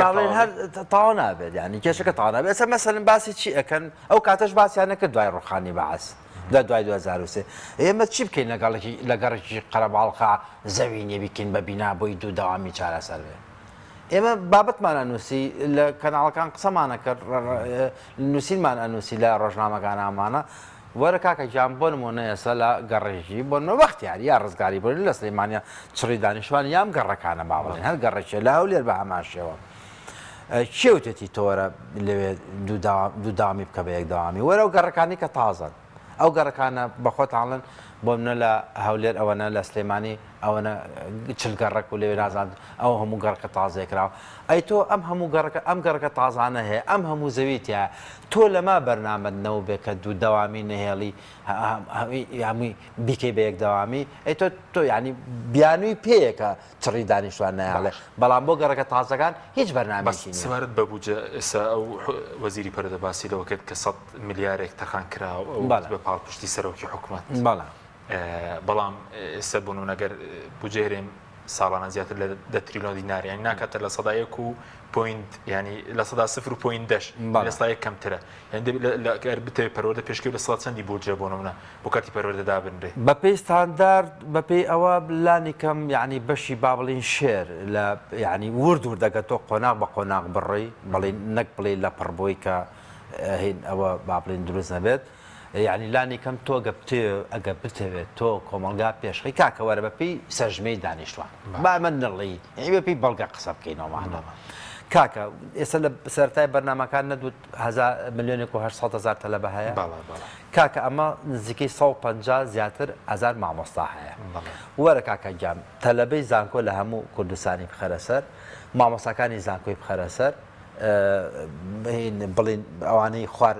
باڵێن هەر تەواو نابێت یعنی کێشەکە تەواو نابێت ئێستا مەسەلەن باسی چی ئەکەن ئەو کاتەش باسیان نەکرد دوای ڕوخانی بەعس لە دوای 2003 ئێمە چی بکەین لەگەڵێکی لە گەڕێکی قەرەباڵخا زەوی نیە بیکەین بە بینا بۆی دوو دەوامی چارەسەر بێ ئێمە بابەتمان ئەنووسی لە کەناڵەکان قسەمانە کرد نووسینمان ئەنووسی لە ڕۆژنامەکان ئامانە وەرە کاکە گیان بۆ نموونە ئێستا لە گەڕێکی بۆ نموونە بەختیاری یا ڕزگاری بۆ لە سلێمانیا چڕی دانیشتوان یام گەڕەکانە با بڵێن هەر گەڕێکێ لە هەولێر بە هەمان شێوە کێ وتێتی تۆ وەرە لەوێ دوو داوامی بکە بە یەک داوامی وەرە ئەو گەڕەکانی کە تازەن ئەو گەڕەکانە بە خۆتان بۆ منە لە هەولێر ئەوەنە لە سلێمانی ئەوەنە چل گەڕەک و لەوێ نازانم ئەو هەموو گەڕەکە تازەیە کراوە ئەی تۆ ئەم هەموو گەڕەکە ئەم گەڕەکە تازانە هەیە ئەم هەموو زەوی تیایە تۆ لەما بەرنامەت نەوبێ کە دوو دەوامی نەهێڵی هەمووی بیکەی بە یەک دەوامی ئەی تۆ تۆ یعنی بیانووی پێیە کە چڕی دانیشتوان نایەڵێ بەڵام بۆ گەڕەکە تازەکان هیچ بەس بەرنامەیەکی نییە. سەبارەت بە بودجە ئێستا ئەو وەزیری پەروەردە باسی لەوە کرد کە سەد ملیارێک تەرخان کراوە ئەو بەڵێ. بە پاڵپشتی سەرۆکی حکومەت. بەڵێ. بەڵام ئێستا بۆ نمونە گەر بودجەی هەرێم ساڵانە زیاتر لە دە تریلیۆن دینار یانی ناکاتە 1% و point یانی 0% و point دەش بەڵێ. لە سەدا یەک کەمترە یانی دەبێت لە- لە- گەر بتەوێت پەروەردە پێشکەوێت لە سەدا چەندی بودجە بۆ نمونە بۆ کەرتی پەروەردە دابنرێ؟ بەپێی ستاندارد بەپێی ئەوە لانی کەم یانی بەشی با بڵێین share لە یانی ورد ورد ئەگەر تۆ قۆناغ بە قۆناغ بڕۆی بڵێین نەک بڵێی لە پڕ بۆی کە هین ئەوە با بڵێین دروست نەبێت یانی لانی کەم تۆ گە بتێ ئەگە بتەوێت تۆ کۆمەڵگا پێشخەی کاکە وەرە بەپێی سەرژمێری دانیشتوان با ئەمە نەڵێی یانی بەپێی بەڵگە قسە بکەینەوەمانە کاکە ئێستا لە سەرەتای بەرنامەکان نەدوت هەزار ملیۆنێک و 800 هەزار تەلەبە هەیە بەڵێ بەڵێ. کاکە ئەمە نزیکەی 150 زیاتر هەزار مامۆستا هەیە بەڵێ. وەرە کاکە گیان تەلەبەی زانکۆ لە هەموو کوردستانی بخەرە سەر مامۆستاکانی زانکۆی بخەرە سەر بڵین ئەوانەی خوار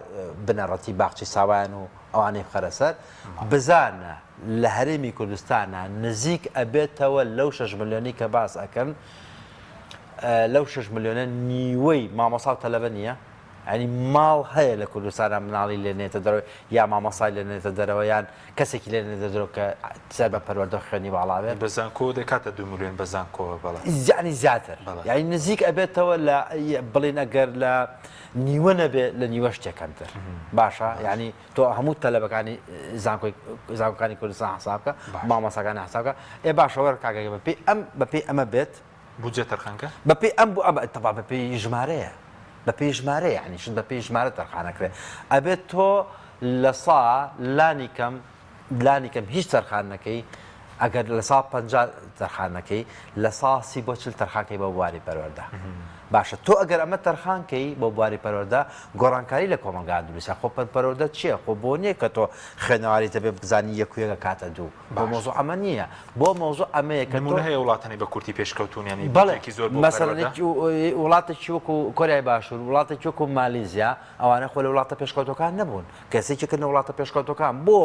بنەڕەتی باخچەی ساوایان و ئەوانەی بخەرە سەر بزانە لە هەرێمی کوردستانە نزیک ئەبێتەوە لەو 6 ملیۆنی کە باس ئەکەن لەو 6 ملیۆنە نیوەی مامۆسا و تەلەبە نییە یانی ماڵ هەیە لە کوردستانا مناڵی لێ نێتە دەرەوە یا مامۆستای لێ نێتە دەرەوە یان کەسێکی لێ نێتە دەرەوە کە سەر بە پەروەردە و خوێندنی باڵا بێت. بە زانکۆ دەکاتە دوو ملیۆن بە زانکۆوە بەڵێ. یانی زیاتر بەڵێ. یانی نزیک ئەبێتەوە لە بڵێین ئەگەر لە نیوە نەبێ لە نیوە شتێک کەمتر باشە یانی تۆ هەموو تەلەبەکانی زانکۆی زانکۆکانی کوردستان حساب بکە باشە. مامۆستاکانی حساب بکە ئێ باشە وەرە کاکە بەپێی ئەم بەپێی ئەمە بێت بودجە تەرخان کە؟ بەپێی ئەم بۆ ئەم تەبا بەپێی ژمارەیە بەپێی ژمارەیە یانی شت بەپێی ژمارە تەرخان ئەکرێ ئەبێت تۆ لە سا لانی کەم لانی کەم هیچ تەرخان نەکەی ئەگەر لە سا 50 تەرخان نەکەی لە سا سی بۆ چل تەرخان کەی بۆ بواری پەروەردە باشە تۆ ئەگەر ئەمە تەرخان کەی بۆ بواری پەروەردە گۆڕانکاری لە کۆمەڵگا دروستە خۆ پەروەردە چییە خۆ بۆ نییە کە تۆ خوێنەواری دەبێ بزانی یەک و یەک ئەکاتە دوو بۆ مەوزوع ئەمە نییە بۆ مەوزوع ئەمەیە کە نمونە هەیە وڵاتانی بە کورتی پێشکەوتوون یانی بەڵێ بودجەیەکی زۆر بۆ مەسەلەن پەروەردە؟ وڵاتێکی وەکو کۆریای باشوور وڵاتێکی وەکو مالیزیا ئەوانە خۆ لە وڵاتە پێشکەوتوەکان نەبوون کەسێکێکن لە وڵاتە پێشکەوتوەکان بۆ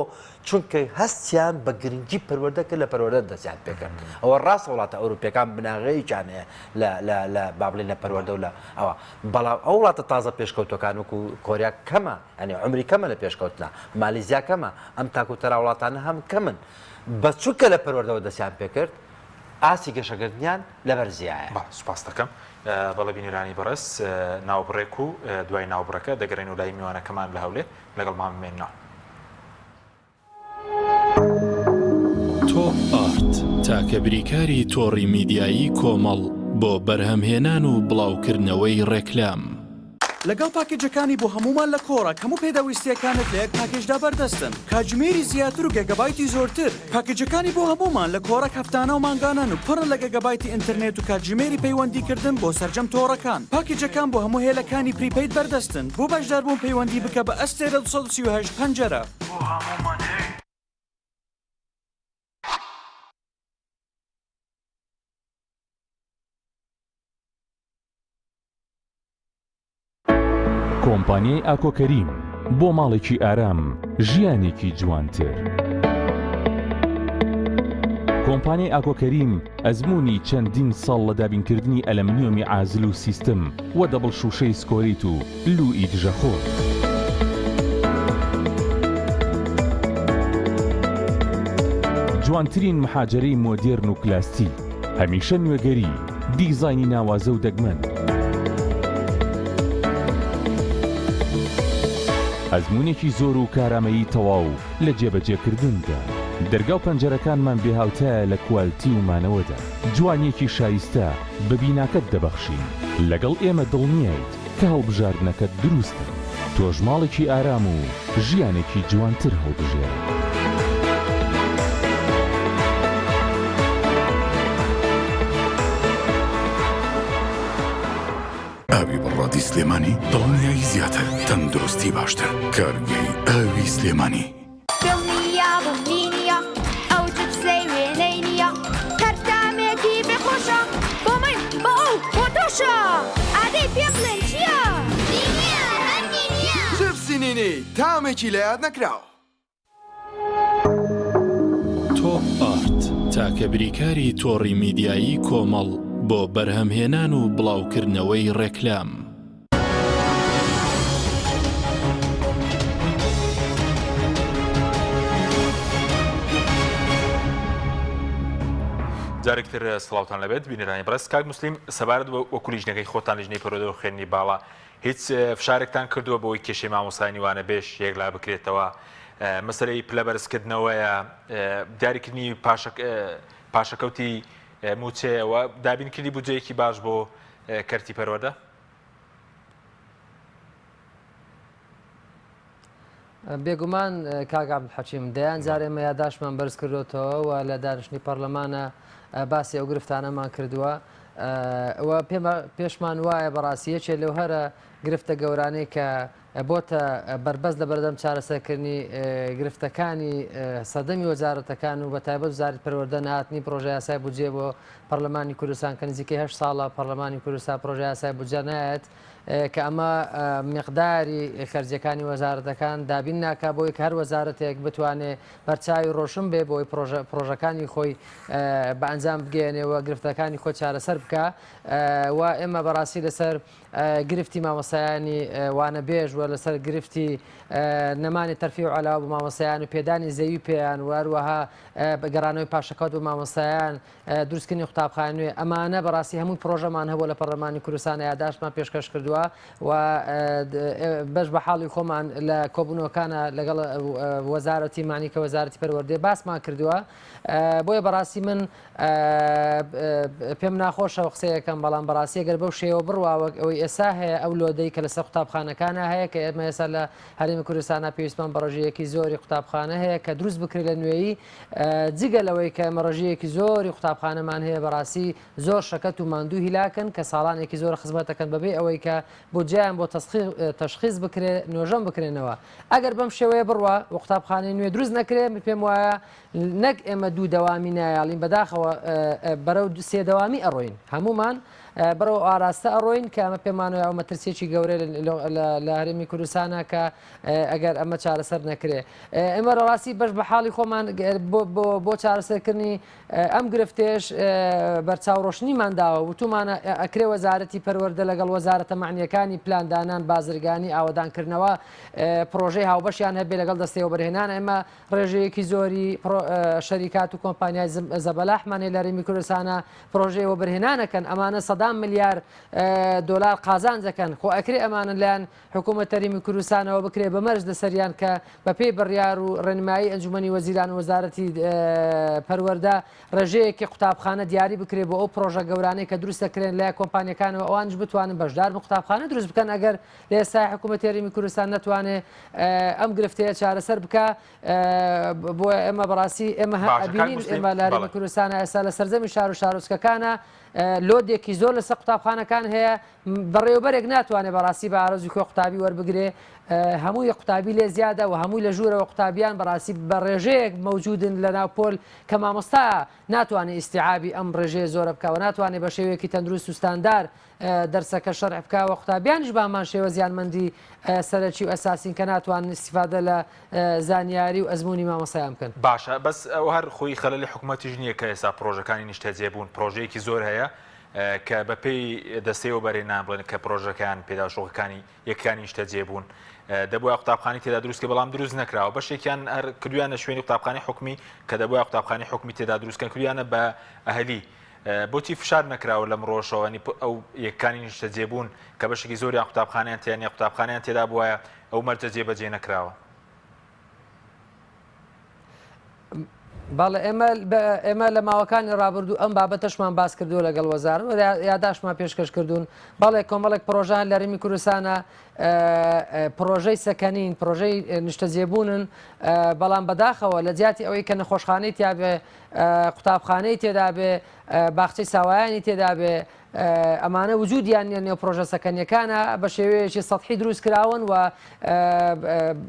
چونکە هەستیان بە گرنگی پەروەردە کرد لە پەروەردە دەستیان پێکرد ئەوە ڕاستە وڵاتە ئەوروپیەکان بناغەیەکیان هەیە لە لە لە با بڵێین لە پەروەردە و لە ئەوە بەڵام ئەو وڵاتە تازە پێشکەوتوەکان وەکو کۆریا کەمە یانی عومری کەمە لە پێشکەوتنا مالیزیا کەمە ئەم تاک و تەرا وڵاتانە هەم کەمن. بەس چونکە لە پەروەردەوە دەستیان پێکرد ئاستی گەشەکردنیان لەبەر زیایە. بەڵێ سوپاست دەکەم. بەڵێ بینەرانی بەڕێز ناوبڕێک و دوای ناوبڕەکە دەگەڕێینەوە لای میوانەکەمان لە هەولێر لەگەڵمان بمێننەوە. تۆپ ئارت تاکە بریکاری تۆڕی میدیایی کۆمەڵ بۆ بەرهەمهێنان و بڵاوکردنەوەی ڕێکلام. لەگەڵ پاکێجەکانی بۆ هەموومان لە کۆڕەک هەموو پێداویستییەکانت لە یەک پاکێجدا بەردەستن، کاتژمێری زیاتر و گێگابایتی زۆرتر. پاکێجەکانی بۆ هەموومان لە کۆڕەک هەفتانە و مانگانەن و پڕن لە گێگابایتی ئینتەرنێت و کاتژمێری پەیوەندیکردن بۆ سەرجەم تۆڕەکان. پاکێجەکان بۆ هەموو هێلەکانی prepaid بەردەستن. بۆ بەشداربوون پەیوەندی بکە بە ئەستێرە 238 پەنجەرە. بۆ هەموومان هەیە. کۆمپانیای ئاکۆ کەریم بۆ ماڵێکی ئارام ژیانێکی جوانتر. کۆمپانیای ئاکۆ کەریم ئەزموونی چەندین ساڵ لە دابینکردنی ئەلەمنیۆمی عازل و سیستم و double شووشەی سکۆریت و لووی دژەخۆر. جوانترین محاجەرەی مۆدێرن و کلاستیک، هەمیشە نوێگەری، دیزاینی ناوازە و دەگمەن. ئەزموونێکی زۆر و کارامەیی تەواو لە جێبەجێکردندا. دەرگا و پەنجەرەکانمان بێهاوتایە لە کوالتی و مانەوەدا. جوانییەکی شایستە بە بیناکەت دەبەخشین. لەگەڵ ئێمە دڵنیایت کە هەڵبژاردنەکەت دروستە. تۆش ماڵێکی ئارام و ژیانێکی جوانتر هەڵبژێرە. ئاوی بەڕادی سلێمانی دڵنیایی زیاتر، تەندروستی باشتر. کارگەی ئاوی سلێمانی. دڵنیابم نینیە ئەو جپسەی وێنەی نییە هەر تامێکی بێ خۆشە بۆ من بۆ ئەو بۆ تۆشە ئادەی پێم بڵێن چییە؟ نینیە هەر نینیە. جپسی نینی تامێکی لەیاد نەکراو. تۆپ ئارت تاکە بریکاری تۆڕی میدیایی کۆمەڵ بۆ بەرهەمهێنان و بڵاوکردنەوەی ڕێکلام. جارێکتر سڵاوتان لەبێت بینەرانی بەڕێز کاک موسلیم سەبارەت بە وەکو لیژنەکەی خۆتان لیژنەی پەروەردە و خوێندنی باڵا هیچ فشارێکتان کردووە بۆی کێشەی مامۆستایانی وانەبێژ یەکلا بکرێتەوە مەسەلەی پلە بەرزکردنەوەیە دیاریکردنی پاشەکەوتی مووچەیە و دابینکردنی بودجەیەکی باش بۆ کەرتی پەروەردە؟ بێگومان کاک عەبدولحەکیم دەیان جار ئێمە یاداشتمان بەرز کردۆتەوە و لە دانیشتنی پەرلەمانە باسی ئەو گرفتانەمان کردووە و پێشمان وایە بەڕاستی یەکێ لەو هەرە گرفتە گەورانەی کە بۆتە بەربەست لە بەردەم چارەسەرکردنی گرفتەکانی سەردەمی وەزارەتەکان و بە تایبەت وەزارەتی پەروەردە نەهاتنی پرۆژە یاسای بودجێ بۆ پەرلەمانی کوردستان کە نزیکەی هەشت ساڵە پەرلەمانی کوردستان پرۆژە یاسای بودجە نایەت کە ئەمە مقداری خەرجیەکانی وەزارەتەکان دابین ناکا بۆی کە هەر وەزارەتێک بتوانێ بەرچاوی ڕۆشن بێ بۆی پرۆژەکانی خۆی بە ئەنجام بگەیەنێ و گرفتەکانی خۆی چارەسەر بکا و ئێمە بەڕاستی لەسەر گرفتی مامۆستایانی وانەبێژ و لەسەر گرفتی نەمانی تەرفی و عەلاوە بۆ مامۆستایان و پێدانی زەوی پێیان و هەروەها گەڕانەوەی پاشەکەوت بۆ مامۆستایان دروستکردنی قوتابخانە نوێ ئەمانە بەڕاستی هەمووی پرۆژەمان هەبووە لە پەرلەمانی کوردستان یاداشتمان پێشکەش کردووە و بەش بە حاڵی خۆمان لە کۆبوونەوەکانە لەگەڵ وەزارەتی مانی کە وەزارەتی پەروەردەیە باسمان کردووە بۆیە بەڕاستی من پێم ناخۆشە و قسەیەکەم بەڵام بەڕاستی گەر بەو شێوە بڕوا وەک ئەوەی ئێسا هەیە ئەو لۆدەی کە لەسەر قوتابخانەکانە هەیە کە ئێمە ئێستا لە هەرێمی کوردستانە پێویستمان بە ڕێژەیەکی زۆری قوتابخانە هەیە کە دروست بکرێت لە نوێیی جگە لەوەی کە ئێمە ڕێژەیەکی زۆری قوتابخانەمان هەیە بەڕاستی زۆر شەکەت و ماندوو هیلاکن کە ساڵانێکی زۆرە خزمەت دەکەن بەبێ ئەوەی کە بودجەیان بۆ تەشخیص بکرێ نۆژەن بکرێنەوە ئەگەر بەم شێوەیە بڕوا و قوتابخانەی نوێ دروست نەکرێ من پێم وایە نەک ئێمە دوو دەوامی نایاڵین بەداخەوە بەرەو سێ دەوامی ئەڕۆین هەمومان بەرەو ئاراستە ئەڕۆین کە ئەمە پێمانەوە ئەو مەترسیەکی گەورەی لە هەرێمی کوردستانە کە ئەگەر ئەمە چارەسەر نەکرێ ئێمە ڕاستی بەش بە حاڵی خۆمان بۆ چارەسەرکردنی ئەم گرفتێش بەرچاو ڕۆشنیمان داوە وتومانە ئەکرێ وەزارەتی پەروەردە لەگەڵ وەزارەتە مەعنیەکانی پلاندانان بازرگانی ئاوەدانکردنەوە پرۆژەی هاوبەشیان هەبێ لەگەڵ دەستەی وەبەرهێنان ئێمە ڕێژەیەکی زۆری شەریکات و کۆمپانیای زەبەلاحمان هەیە لە هەرێمی کوردستانە پرۆژەی وەبەرهێنانەکەن ئەمانە سەدان ملیار دۆلار قازانج دەکەن خۆ ئەکرێ ئەمانە لایەن حکوومەت هەرێمی کوردستانەوە بکرێ بە مەرج لەسەریان کە بەپێی بڕیار و ڕێنمایی ئەنجومەنی وەزیران و وەزارەتی پەروەردە ڕێژەیەکی قوتابخانە دیاری بکرێ بۆ ئەو پرۆژە گەورانەی کە دروست دەکرێن لای کۆمپانیەکانەوە ئەوانیش بتوانن بەشدار بن قوتابخانە دروست بکەن ئەگەر لە ئێستا حکوومەت هەرێمی کوردستان نەتوانێ ئەم گرفتەیە چارەسەر بکە بۆ ئێمە بەڕاستی ئێمە ئەبینین ئێمە لە هەرێمی کوردستانە ئێستا لە سەرجەمی شار و شارۆچکەکانە load ێکی زۆر لەسەر قوتابخانەکان هەیە بەڕێوەبەرێک ناتوانێت بەڕاستی بە ئارەزوی خۆی قوتابی وەربگرێ هەمووی قوتابی لێ زیادە و هەمووی لە ژوورەوە قوتابیان بەڕاستی بە ڕێژەیەک مەوجودن لە ناو پۆل کە مامۆستا ناتوانێت ئیستیعابی ئەم ڕێژەیە زۆرە بکا و ناتوانێت بە شێوەیەکی تەندروست و ستاندار دەرسەکە شەرح بکا و قوتابیانیش بە هەمان شێوە زیانمەندی سەرەکی و ئەساسین کە ناتوانن ئیستیفادە لە زانیاری و ئەزموونی مامۆستایان بکەن. باشە بەس ئەوە هەر خۆی خەلەلی حکومەتیش نییە کە ئێستا پرۆژەکانی نیشتەجێبوون پرۆژەیەکی زۆر هەیە کە بەپێی دەستەی وەبەرهێنان بڵێن کە پرۆژەکان پێداوشۆقەکانی یەکانی نیشتەجێبوون دەبووە قوتابخانی تێدا دروستکە بەڵام دروست نەکراوە بەشێکیان هەر کردویانە شوێنی قوتابخانی حکومی کە دەبووە قوتابخانی حکومی تێدا دروستکەن کردویانە بە ئەهلی بۆچی فشار نەکراوە لەم ڕۆژەوەنی ئەو یەکانی نیشتەجێبوون کە بەشێکی زۆریان قوتابخانیان تیانە قوتابخانیان تێدا بواە ئەو مەرجە جێبەجێ نەکراوە. بەڵێ ئێمە ئێمە لە ماوەکانی ڕابردوو ئەم بابەتەشمان باس کردووە لەگەڵ وەزارەت و یاداشمان پێشکەش کردوون بەڵێ کۆمەڵێک پرۆژان لە هەرێمی کوردستانە پرۆژەی سەکەنین پرۆژەی نیشتەجێبوونن بەڵام بەداخەوە لە جیاتی ئەوەی کە نەخۆشخانەی تیاابێ قوتابخانەی تێدابێ باخچەی ساوایانی تێدابێ ئەمانە وجودیان نیە نێو پرۆژە سەکەنیەکانە بە شێوەیەکی سەتحی دروست کراون و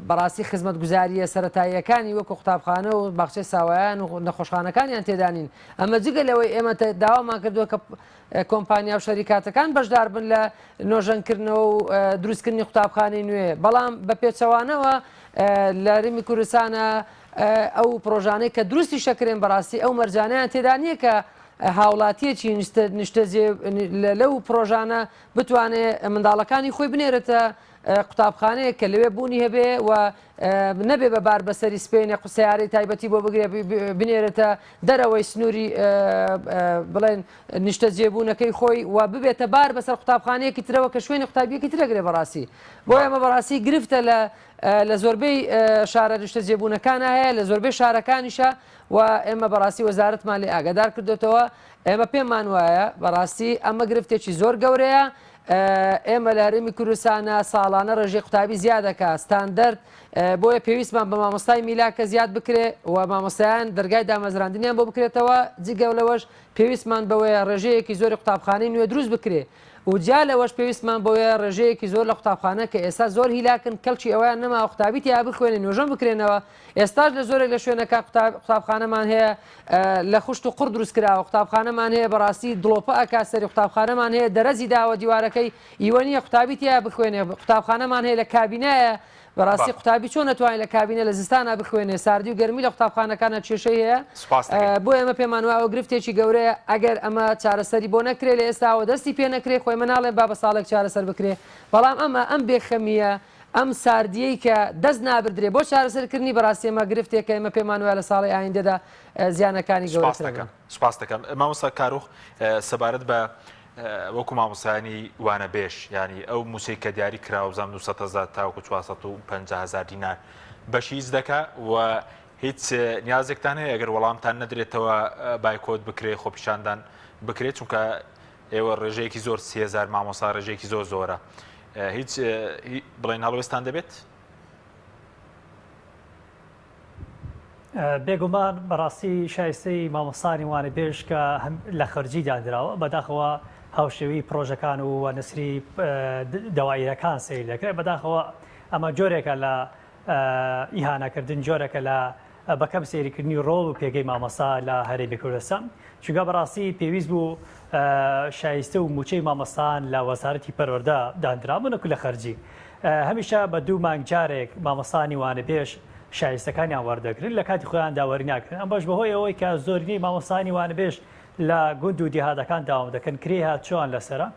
بەڕاستی خزمەتگوزاریە سەتاییەکانی وەکو قوتابخانە و باخچەی ساوایان و نەخۆشخانەکانیان تێدانین ئەمە جگە لەوەی ئێمە داوامان کردووە کە کۆمپانیا و شەریکاتەکان بەشدار بن لە نۆژەنکردنەوە و دروستکردنی قوتابخانەی نوێ بەڵام بە پێچەوانەوە لە هەرێمی کوردستانە ئەو پرۆژانەی کە دروستی شەکرێن بەڕاستی ئەو مەرجانیان تێدا نییە کە هاوڵاتیەکی نیشتەجێ لەو پڕۆژانە بتوانێ منداڵەکانی خۆی بنێرێتە قوتابخانەیەک کە لەوێ بوونی هەبێ و نەبێ بە بار بەسەری سپێنێ قسەیارەی تایبەتی بۆ بگرێ بنێرێتە دەرەوەی سنووری بڵێن نیشتەجێبوونەکەی خۆی و ببێتە بار بەسەر قوتابخانەیەکی ترەوە کە شوێنی قوتابیەکی ترەگرێ بەڕاستی بۆ ئێمە بەڕاستی گرفتە لە لە زۆربەی شارە نیشتەجێبوونەکانە هەیە لە زۆربەی شارەکانیشە و ئێمە بەڕاستی وەزارەتمان لێ ئاگادار کردۆتەوە، ئێمە پێمان وایە بەڕاستی ئەمە گرفتێکی زۆر گەورەیە، ئێمە لە هەرێمی کوردستانە ساڵانە ڕێژەی قوتابی زیاد دەکا ستاندەرد، بۆیە پێویستمان بە مامۆستای میلاکە زیاد بکرێ و مامۆستایان دەرگای دامەزراندنیان بۆ بکرێتەوە، جگە لەوەش پێویستمان بەوەیە ڕێژەیەکی زۆری قوتابخانەی نوێ دروست بکرێ و جیا لەوەش پێویستمان بەوەیە ڕێژەیەکی زۆر لە قوتابخانە کە ئێستا زۆر هیلاکن کەڵکی ئەوەیان نەماوە قوتابی تیا بخوێنێ نۆژەن بکرێنەوە ئێستاش لە زۆرێک لە شوێنەکان قوتابخانەمان هەیە لە خشت و قوڕ دروست کراوە، قوتابخانەمان هەیە بەڕاستی دڵۆپە ئەکات سەری، قوتابخانەمان هەیە دەرەزی داوە دیوارەکەی ئیوە نییە قوتابی تیا بخوێنێ، قوتابخانەمان هەیە لە کابینایە، بەڕاستی قوتابی چۆن ئەتوانێت لە کابینە لە زستانا بخوێنێ، ساردی و گەرمی لە قوتابخانەکانا کێشەی هەیە، بۆیە ئێمە پێمان وایە ئەوە گرفتێکی گەورەیە ئەگەر ئەمە چارەسەری بۆ نەکرێ لە ئێستاوە دەستی پێ نەکرێ، خۆ ئێمە ناڵێن با بە ساڵێک چارەسەر بکرێ، بەڵام ئەمە ئەم بێخەمییە ئەم ساردییەی کە دەست نابردرێ بۆ چارەسەرکردنی بەڕاستی ئەمە گرفتێکە ئێمە پێمان وایە لە ساڵی ئایندەدا زیانەکانی سوپاست گەورەتر دەکەم ئەبن. سوپاست دەکەم مامۆستا کاروخ سەبارەت بە وەکو مامۆستایانی وانەبێژ یانی ئەو مووچەی کە دیاری کراوە بزانم 200 هەزار تاوەکو 450 هەزار دینار بەشی هیچ دەکا و هیچ نیازێکتان هەیە ئەگەر وەڵامتان نەدرێتەوە بایکۆت بکرێ خۆپیشاندان بکرێت چونکە ئێوە ڕێژەیەکی زۆر 3000 مامۆستا ڕێژەیەکی زۆر زۆرە هیچ بڵێن هەڵوێستان دەبێت؟ بێگومان بەڕاستی شایستەی مامۆستانی وانەبێژ کە لە خەرجی دانراوە بەداخەوە هاوشێوی پرۆژەکان و نسری دەوایرەکان سیر دەکرێت بەداخەوە ئەمە جۆرێکە لە ئیهانەکردن جۆرەکە لە بەکەم سەیرکردنی ڕۆڵ و پێگەی مامۆستا لە هەرێمی کوردستان چونکە بەڕاستی پێویست بوو شایستە و موچەی مامۆستان لە وەزارەتی پەروەردە دانرابوو نەکو لە خەرجی هەمیشە بە دوو مانگ جارێک مامۆستانی وانەبێژ شایستەکانیان وەردەگرن لە کاتی خۆیاندا وەرناگرن ئەمەش بەهۆی ئەوەی کە زۆرینەی مامۆستانی وانەبێژ لە گوند و دێهاتەکان داوام دەکەن کرێی هاتچۆیان لەسەرە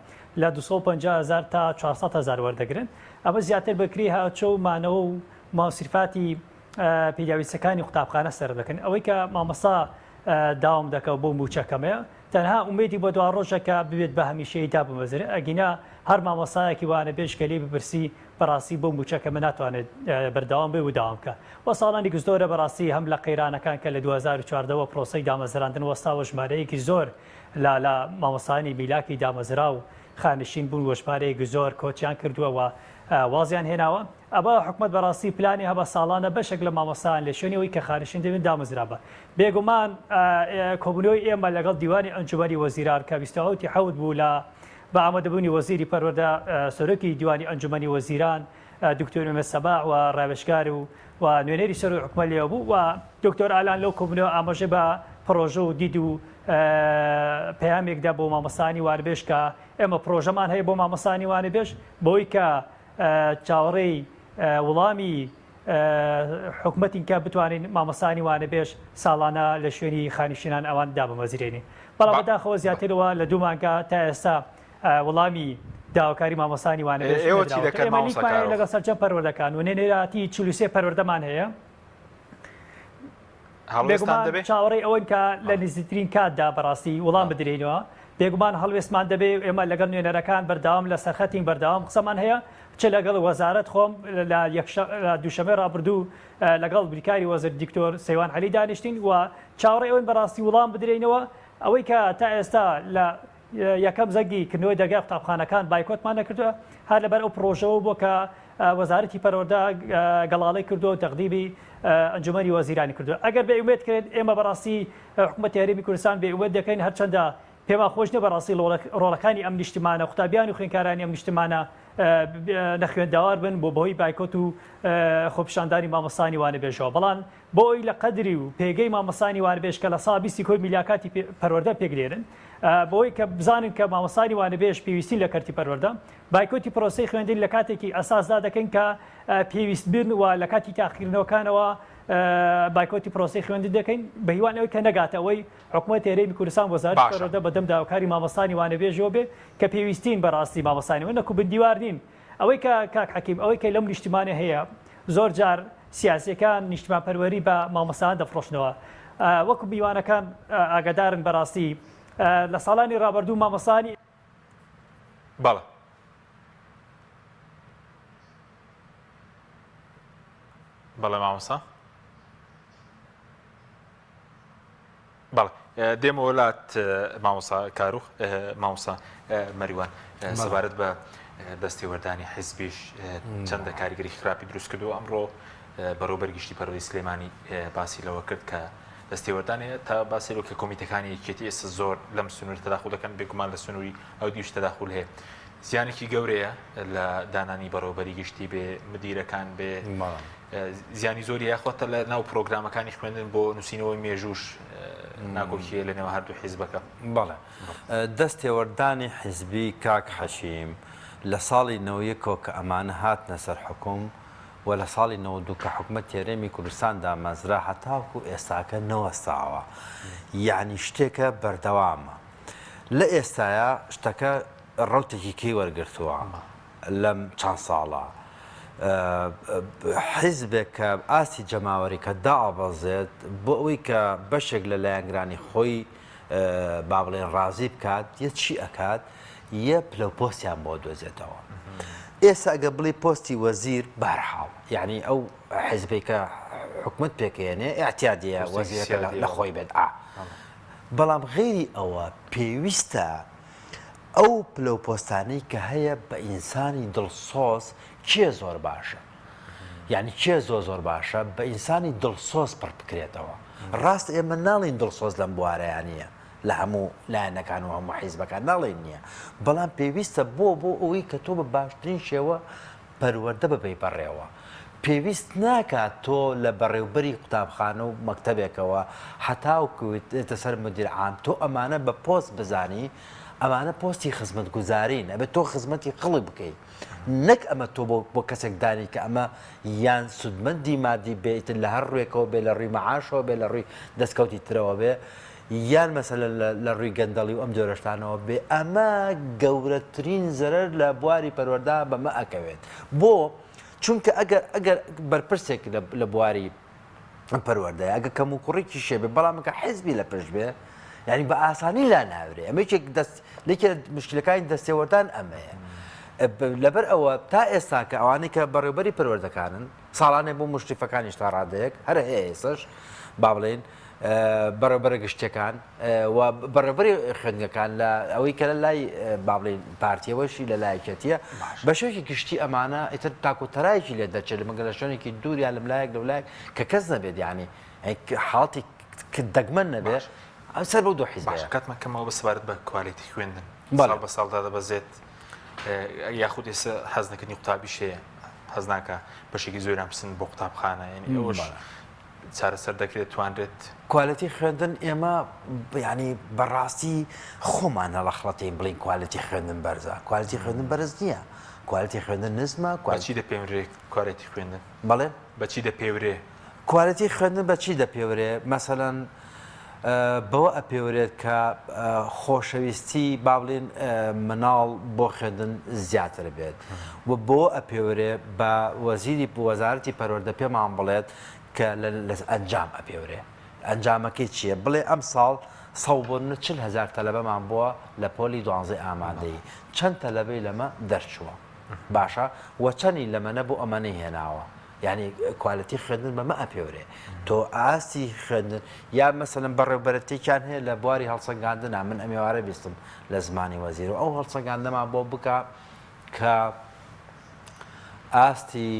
لە 250 هەزار تا 400 هەزار وەردەگرن ئەمە زیاتر بە کرێی هاتچۆ و مانەوە و ماسیرفاتی. پێداویستەکانی قوتابخانە سەرف دەکەن ئەوەی کە مامۆستا داوام دەکە بۆ موچەکەمەیە تەنها ئومێدی بۆ دوا ڕۆژە کە ببێت بە هەمیشەیی دابمەزرێ ئەگینا هەر مامۆستایەکی وانەبێژ کە لێی بپرسی بەڕاستی بۆ موچەکەمە ناتوانێت بەردەوام بێ و داوام بکا وە ساڵانێکی زۆرە بەڕاستی هەم لە قەیرانەکان کە لە 2014 وە پرۆسەی دامەزراندن وەستاوە ژمارەیەکی زۆر لە لە مامۆستایانی میلاکی دامەزراو خانشین بوون وە ژمارەیەکی زۆر کۆچیان کردووە و وازیان هێناوە ئەبا حکومەت بەڕاستی پلانی هەبا ساڵانە بەشێک لە مامۆستایان لە شوێنی ئەوەی کە خانشین دەبن دامەزرابا. بێگومان کۆبوونەوەی ئێمە لەگەڵ دیوانی ئەنجومەنی وەزیران کە 27 ی حەوت بوو لە بە ئامادەبوونی وەزیری پەروەردە سەرۆکی دیوانی ئەنجومەنی وەزیران دکتۆر ئومێد سەباح و ڕاوێژکار و و نوێنەری سەرۆکی حکومەت لێوە بوو و دکتۆر ئالان لەو کۆبوونەوە ئاماژەی بە پڕۆژە و دید و پەیامێک دا بۆ مامۆستایانی وانەبێژ کە ئێمە پڕۆژەمان هەیە بۆ مامۆستایانی وانەبێژ بەوەی کە چاوەڕێی وڵامی حکومەتین کە بتوانین مامۆستایانی وانەبێژ ساڵانە لە شوێنی خانشینان ئەوان دابمەزرێنین. بەڵام بەداخەوە زیاترەوە لە دوو مانگە تا ئێستا وڵامی داواکاری مامۆستایانی وانەبێژ ئێوە چی نەدراوەتەوە. دەکەن ئێمە مامۆستا لیکمان هەیە کارۆخ؟ لەگەڵ سەرجەم پەروەردەکان و نوێنەرایەتی 43 پەروەردەمان هەیە. هەڵوێستان بێگومان دەبێ؟ چاوەڕێی ئەوەین کە لە نزیکترین کاتدا بەڕاستی وڵام بدرێینەوە. بێگومان هەڵوێستمان دەبێ و ئێمە لەگەڵ نوێنەرەکان بەردەوام لە سەرخەتین، بەردەوام قسەمان هەیە، چ لەگەڵ وەزارەت خۆم لە لە دووشەممەی ڕابردوو لەگەڵ بریکاری وەزیر دکتۆر سەیوان عەلی دانیشتین و چاوەڕێی ئەوەین بەڕاستی وڵام بدرێینەوە. ئەوەی کە تا ئێستا لە یەکەم زەنگی کردنەوەی دەرگای قوتابخانەکان بایکۆتمان نەکردووە، هەر لەبەر ئەو پڕۆژەوە بووە کە وەزارەتی پەروەردە گەڵاڵەی کردووە و تەقدیمی ئەنجومەنی وەزیرانی کردووە. ئەگەر بێ ئومێد کرێن، ئێمە بەڕاستی حکومەتی هەرێمی کوردستان بێ ئومێد دەکەین، هەرچەندە پێمان خۆش نییە بەڕاستی ڕۆڵەکانی ئەم نیشتمانە، قوتابیان و خوێندکارانی ئەم نیشتمانە نەخوێندەوار بن بۆ بەهۆی بایکۆت و خۆپیشاندانی مامۆستایانی وانەبێژەوە، بەڵام بۆ ئەوەی لە قەدری و پێگەی مامۆستایانی وانەبێژ کە لە سا بیستی کۆی میلاکاتی پەروەردە پێک دێنن، بۆ ئەوەی کە بزانن کە مامۆستایانی وانەبێژ پێویستین لە کەرتی پەروەردە، بایکۆتی پرۆسەی خوێندن لە کاتێکی ئەساسدا دەکەین کە پێویست بن و لە کاتی تاقیکردنەوەکانەوە بایکۆتی پرۆسەی خوێندن دەکەین بە هیوان ئەوەی کە نەگاتە ئەوەی حکومەتی هەرێمی کوردستان وەزارەتی باشە. پەروەردە بەدەم داواکاری مامۆستایانی وانەبێژەوە بێ کە پێویستین بەڕاستی مامۆستایانی وە نەکو بندیوار نین ئەوەی کە کاک حەکیم ئەوەی کە لەم نیشتیمانە هەیە زۆر جار سیاسیەکان نیشتیمانپەروەری بە مامۆستایان دەفڕۆشنەوە وەکو میوانەکان ئاگادارن بەڕاستی لە ساڵانی ڕابردوو مامۆستایانی بەڵێ. بەڵێ مامۆستا. بەڵێ دێمەوە لات مامۆستا کاروخ مامۆستا مەریوان سەبارەت بە دەستێوەردانی حیزبیش چەندە کاریگەری خراپی دروست کردو ئەمڕۆ بەڕێوەبەری گشتی پەروەردەی سلێمانی باسی لەوە کرد کە دەستێوەردان هەیە تا باسی لەوە کە کۆمیتەکانی یەکێتی ئێستا زۆر لەم سنوور تەداخول دەکەن بێگومان لە سنووری ئەو دیوش تەداخول هەیە زیانێکی گەورەیە لە دانانی بەڕێوەبەری گشتی بێ مدیرەکان بێ زیانی زۆری یاخواتە لە ناو پرۆگرامەکانی خوێندن بۆ نووسینەوەی مێژووش ناکۆکیە لە نێوان هەردوو حیزبەکە. بەڵێ دەست تێوەردانی حیزبی کاک حەکیم لە ساڵی نەوەیەکەوە کە ئەمانە هاتنە سەر حوکم و لە ساڵی 92 کە حکومەتی هەرێمی کوردستان دامەزرا هەتاوەکو ئێستاکە نەوەستاوە یەعنی شتێکە بەردەوامە لە ئێستایا شتەکە ڕەوتێکی کەی وەرگرتووە لەم چەند ساڵە حیزبێک کە ئاستی جەماوەری کە دابەزێت بۆ ئەوەی کە بەشێک لە لایەنگرانی خۆی با بڵێن ڕازی بکات یە چی ئەکات یە پلە و پۆستیان بۆ دۆزێتەوە ئێستا ئەگە بڵێ پۆستی وەزیر بەرحاڵ یعنی ئەو حیزبێک کە حکومت پێکێنێ اعتیادیە وەزیرەکە لە خۆی بێت ئا بەڵام غەیری ئەوە پێویستە ئەو پلە و پۆستانەی کە هەیە بە ئینسانی دڵسۆز کێ زۆر باشە یعنی کێ زۆر زۆر باشە بە ئینسانی دڵسۆز پڕ بکرێتەوە ڕاست ئێمە ناڵین دڵسۆز لەم بوارەیان نییە لە هەموو لایەنەکان و هەموو حیزبەکان ناڵێن نییە بەڵام پێویستە بۆ بۆ ئەوەی کە تۆ بە باشترین شێوە پەروەردە ببەی بەڕێوە. پێویست ناکات تۆ لە بەڕێوبەری قوتابخانە و مەکتەبێکەوە هەتاوکو دێتە سەر مدیر عام تۆ ئەمانە بە پۆست بزانی، ئەمانە پۆستی خزمەتگوزارین ئەبێت تۆ خزمەتی خەڵک بکەی نەک ئەمە تۆ بۆ بۆ کەسێک دانی کە ئەمە یان سودمەندی مادی بێ ئیتر لە هەر ڕووێکەوە بێ لە ڕووی مەعاشەوە بێ لە ڕووی دەستکەوتی ترەوە بێ یان مەسەلەن لە ڕووی گەندەڵی و ئەم جۆرە شتانەوە بێ ئەمە گەورەترین زەرەر لە بواری پەروەردە بەمە ئەکەوێت بۆ چونکە ئەگەر ئەگەر بەرپرسێک لە بواری. پەروەردەیە ئەگە کەم و کوڕێکی شێ بێ بەڵام کە حزبی لە پشت بێ یعنی بە ئاسانی لا ناورێ ئەمە یەکێک دەست لێکێ مشکلەکانی دەستێوەردان ئەمەیە لەبەر ئەوە تا ئێستا کە ئەوانەی کە بەڕێوبەری پەروەردەکانن ساڵانێک بۆ مشریفەکانیش تا ڕادەیەک هەر هەیە ئێستاش با بڵێین بەڕێوبەرە گشتیەکان و بەڕێوبەری خوێندنگەکان لە ئەوەی کە لە لای با بڵێین پارتیەوەشی لە لایەکەتیە بە شێوەیەکی گشتی ئەمانە ئیتر تاکو تەرایەکی لێ دەرچێت لە مەگەر لە شوێنێکی دوور یا لەم لایەک لەو لایەک کە کەس نەبێت یانی حاڵەتی کە دەگمەن نەبێت سەر بەو دوو حیزبەیە. باشە کاتمان کەمەوە بە سەبارەت بە کوالێتی خوێندن ساڵ بە ساڵ دادەبەزێت یاخود ئێستا حەز نەکردنی قوتابیش هەیە حەز ناکا بەشێکی زۆریان بچن بۆ قوتابخانە یعنی ئەوەش چارەسەر دەکرێت توانرێت. کوالێتی خوێندن ئێمە یانی بەڕاستی خۆمان هەڵەخڵەتێین بڵێین کوالێتی خوێندن بەرزە کوالێتی خوێندن بەرز نییە کوالێتی خوێندن نزمە بەچی دەپێورێ کوالێتی خوێندن؟ بەڵێ بەچی دەپێورێ؟ کوالێتی خوێندن بەچی دەپێورێ مەسەلەن بەوە ئەپێورێت کە خۆشەویستی با بڵێن مناڵ بۆ خوێندن زیاتر بێت و بۆ ئەپێورێ بە وەزیری وەزارەتی پەروەردە پێمان بڵێت کە لە ئەنجام ئەپێورێ ئەنجامەکەی چییە بڵێ ئەم ساڵ 140 هزار تەلەبەمان بووە لە پۆلی دوانزەی ئامادەیی چەند تەلەبەی لەمە دەرچووە باشە وە چەنی لەمەنە بۆ ئەمەنەی هێناوە یانی کوالێتی خوێندن بەمە ئەپێورێ تۆ ئاستی خوێندن یا مەسەلەن بەڕێوبەرەتێکیان هەیە لە بواری هەڵسەنگاندنا من ئەمێوارە بیستم لە زمانی وەزیر و ئەو هەڵسەنگاندنەمان بۆ بکە کە ئاستی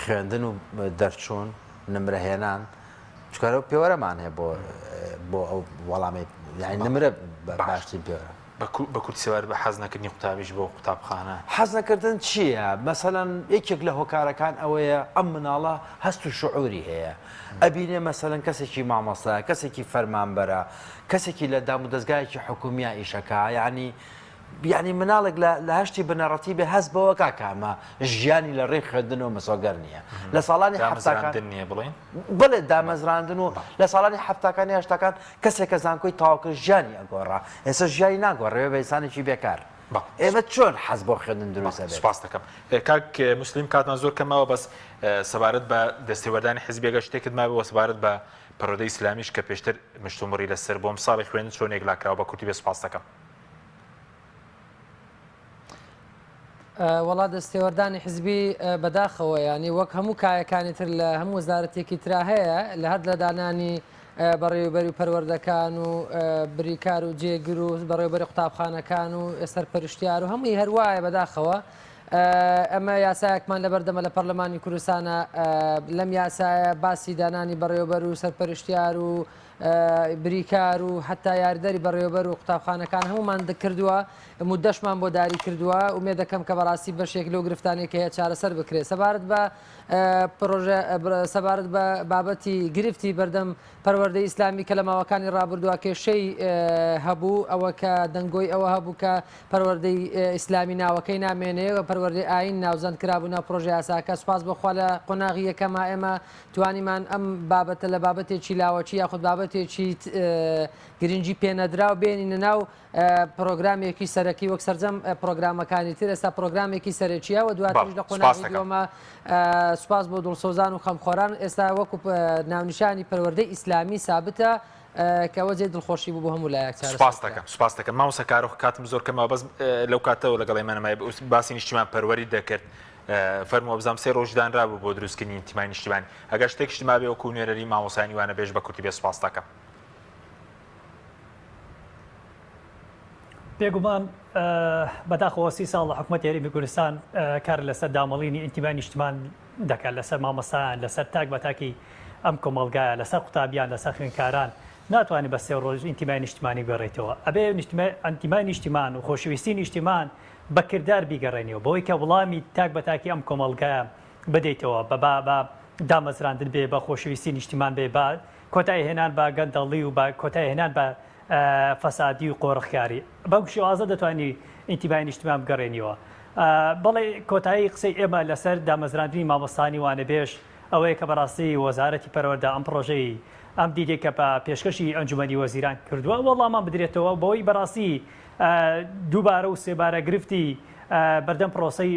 خوێندن و دەرچوون نمرەهێنان چکارەوە پێوەرەمان هەیە بۆ بۆ ئەو وەڵامی یعنی نمرە باشترین پێوەرە بە کورتی سەبارەت بە حەز نەکردنی قوتابیش بۆ قوتابخانە. حەز نەکردن چییە؟ مەسەلەن یەکێک لە هۆکارەکان ئەوەیە ئەم مناڵە هەست و شعوری هەیە ئەبینێ مەسەلەن کەسێکی مامۆستایە کەسێکی فەرمانبەرە کەسێکی لە دامودەزگایەکی حکومیە ئیشەکا یعنی یعنی مناڵێک لە لە هەشتی بنەڕەتی بێ هەست بەوە کا کە ئەمە ژیانی لە ڕێی خوێندنەوە مسۆگەر نییە لە ساڵانی حەفتاکان دامەزراندن نییە بڵێین بڵێ دامەزراندن و لە ساڵانی حەفتاکانی هەشتاکان کەسێک کە زانکۆی تەواو کرد ژیانی ئەگۆڕا ئێستا ژیانی ناگۆڕێ بە ئینسانێکی بێکار ئێمە چۆن حەز بۆ خوێندن دروست ئەبێت؟ سوپاس دەکەم کاک موسلیم کاتمان زۆر کەم ماوە بەس سەبارەت بە دەستێوەردانی حزبی ئەگەر شتێکت مابێ وە سەبارەت بە پەروەردەی ئیسلامیش کە پێشتر مشتومڕی لەسەر بۆم ساڵی خوێندن چۆن یەکلاکراوە بە کورتی بێ سوپاس دەکەم. وەڵا دەستێوەردانی حزبی بەداخەوە یانی وەک هەموو کایەکانی تر لە هەموو وەزارەتێکی ترا هەیە لە هەر لە دانانی بەڕێوەبەری و پەروەردەکان و بریکار و جێگر و بەڕێوەبەری قوتابخانەکان و سەرپەرشتیار و هەمووی هەروایە بەداخەوە ئەمە یاسایەکمان لەبەردەمە لە پەرلەمانی کوردستانە لەم یاسایە باسی دانانی بەڕێوەبەر و سەرپەرشتیار و بریکار و حەتا یاریدەری بەڕێوەبەر و قوتابخانەکان هەموومان کردووە مودەشمان بۆ داری کردووە ئومێد دەکەم کە بەڕاستی بەشێک لەو گرفتانەی کە هەیە چارەسەر بکرێت سەبارەت بە پرۆژە سەبارەت بە بابەتی گرفتی بەردەم پەروەردەی ئیسلامی کە لە ماوەکانی ڕابردووە کێشەی هەبوو ئەوە کە دەنگۆی ئەوە هەبوو کە پەروەردەی ئیسلامی ناوەکەی نامێنێ و پەروەردەی ئاین ناوزەند کرابوو ناو پرۆژە یاساکە سوپاس بۆ خوا لە قۆناغی یەکەما ئێمە توانیمان ئەم بابەتە لە بابەتێکی لاوەکی یاخود بابەتێکی گرنگی پێنەدراو بێنینە ناو پرۆگرامێکی سەرەکی وەک سەرجەم پرۆگرامەکانی تر ئێستا پرۆگرامێکی سەرەکیە و دواتریش لە قۆناغی دووەمە سوپاس بۆ دڵسۆزان و خەمخۆران ئێستا وەکو ناونیشانی پەروەردەی ئیسلامی سابتە کەەوە جێ دڵخۆشی بوو بۆ هەموو لایەک سپاس دەکەم سپاس دەکەم مامۆستا کارۆخ کاتم زۆر کەمەوە بەس لەو کاتەوە لەگەڵ ئێمە نەمای باسی نیشتیمان پەروەری دەکرد فەرموو وابزانم سێ ڕۆژ دانرابوو بۆ دروستکردنی ئینتیمای نیشتیمانی ئەگەر شتێکیشت مابێ وەکو نوێنەری مامۆستایانی وانەبێژ بە کورتی بێ سوپاست دەکەم. بێگومان بەداخەوە سی ساڵ لە حکومەتی هەرێمی کوردستان کار لەسەر دامەڵینی ئینتیمای نیشتمان دەکات لەسەر مامۆستایان لەسەر تاک بە تاکی ئەم کۆمەڵگایە لەسەر قوتابیان لەسەر خوێندکاران ناتوانێت بە سێ ڕۆژ ئینتیمای نیشتمانی بگەڕێتەوە ئەبێ ئینتیمای نیشتیمان و خۆشەویستی نیشتیمان بە کردار بیگەڕێنیەوە بەوەی کە وڵامی تاک بە تاکی ئەم کۆمەڵگایە بدەیتەوە بە با بە دامەزراندن بێ بە خۆشەویستی نیشتیمان بێ بە کۆتایی هێنان بە گەندەڵی و بە کۆتایی هێنان بە فەسادی و قۆرخکاری بەم شێوازە دەتوانی ئینتیمای نیشتیمان بگەڕێنیەوە بەڵێ کۆتایی قسەی ئێمە لەسەر دامەزراندنی مامۆستانی وانەبێژ ئەوەیە کە بەڕاستی وەزارەتی پەروەردە ئەم پڕۆژەی ئەم دیدەی کە بە پێشکەشی ئەنجومەنی وەزیران کردووە وەڵامان بدرێتەوە بەوەی بەڕاستی دووبارە و سێبارە گرفتی. بەردەم پرۆسەی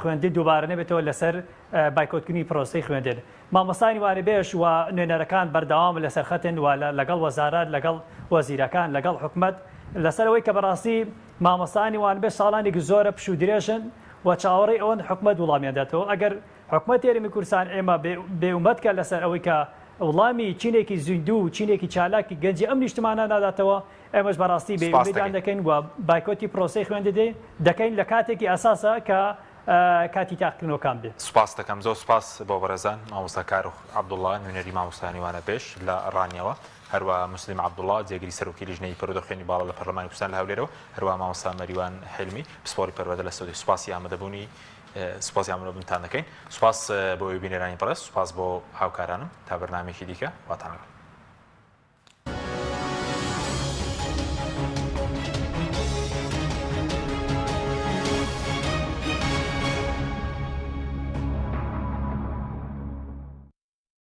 خوێندن دووبارە نەبێتەوە لەسەر بایکۆتکردنی پرۆسەی خوێندن. مامۆستایانی وانەبێژ و نوێنەرەکان بەردەوام لەسەر خەتن و لەگەڵ وەزارەت، لەگەڵ وەزیرەکان، لەگەڵ حکومەت لەسەر ئەوەی کە بەڕاستی مامۆستایانی وانەبێژ ساڵانێکی زۆرە پشوو درێژن و چاوەڕێی ئەوەن حکومەت وڵامیان داتەوە. ئەگەر حکومەتی هەرێمی کوردستان ئێمە بێ ئومێد کات لەسەر ئەوەی کە وڵامی چینێکی زیندوو و چینێکی چالاکی گەنجی ئەم نیشتمانە ناداتەوە، ئێمەش بەڕاستی بێ سوپاست ئومێدیان دەکەین. دەکەین و بایکۆتی پرۆسەی خوێندن دەکەین لە کاتێکی ئەساسە کە کاتی تاقیکردنەوەکان بێ. سوپاست دەکەم. زۆر سوپاس بۆ بەڕێزان مامۆستا کارۆخ عەبدوڵڵا نوێنەری مامۆستایانی وانەبێژ لە ڕانیەوە، هەروەها موسلیم عەبدوڵڵا جێگری سەرۆکی لیژنەی پەروەردە و خوێندنی باڵا لە پەرلەمانی کوردستان لە هەولێرەوە، هەروەها مامۆستا مەریوان حیلمی پسپۆڕی پەروەردە لە سعودیە. سوپاسی ئامادەبوونی سوپاسی ئامادەبوونتان دەکەین. سوپاس بۆ ئێوەی بینەرانی بەڕێز، سوپاس بۆ هاوکارانم. تا بەرنامەیەکی دیکە خواتان لەگەڵ.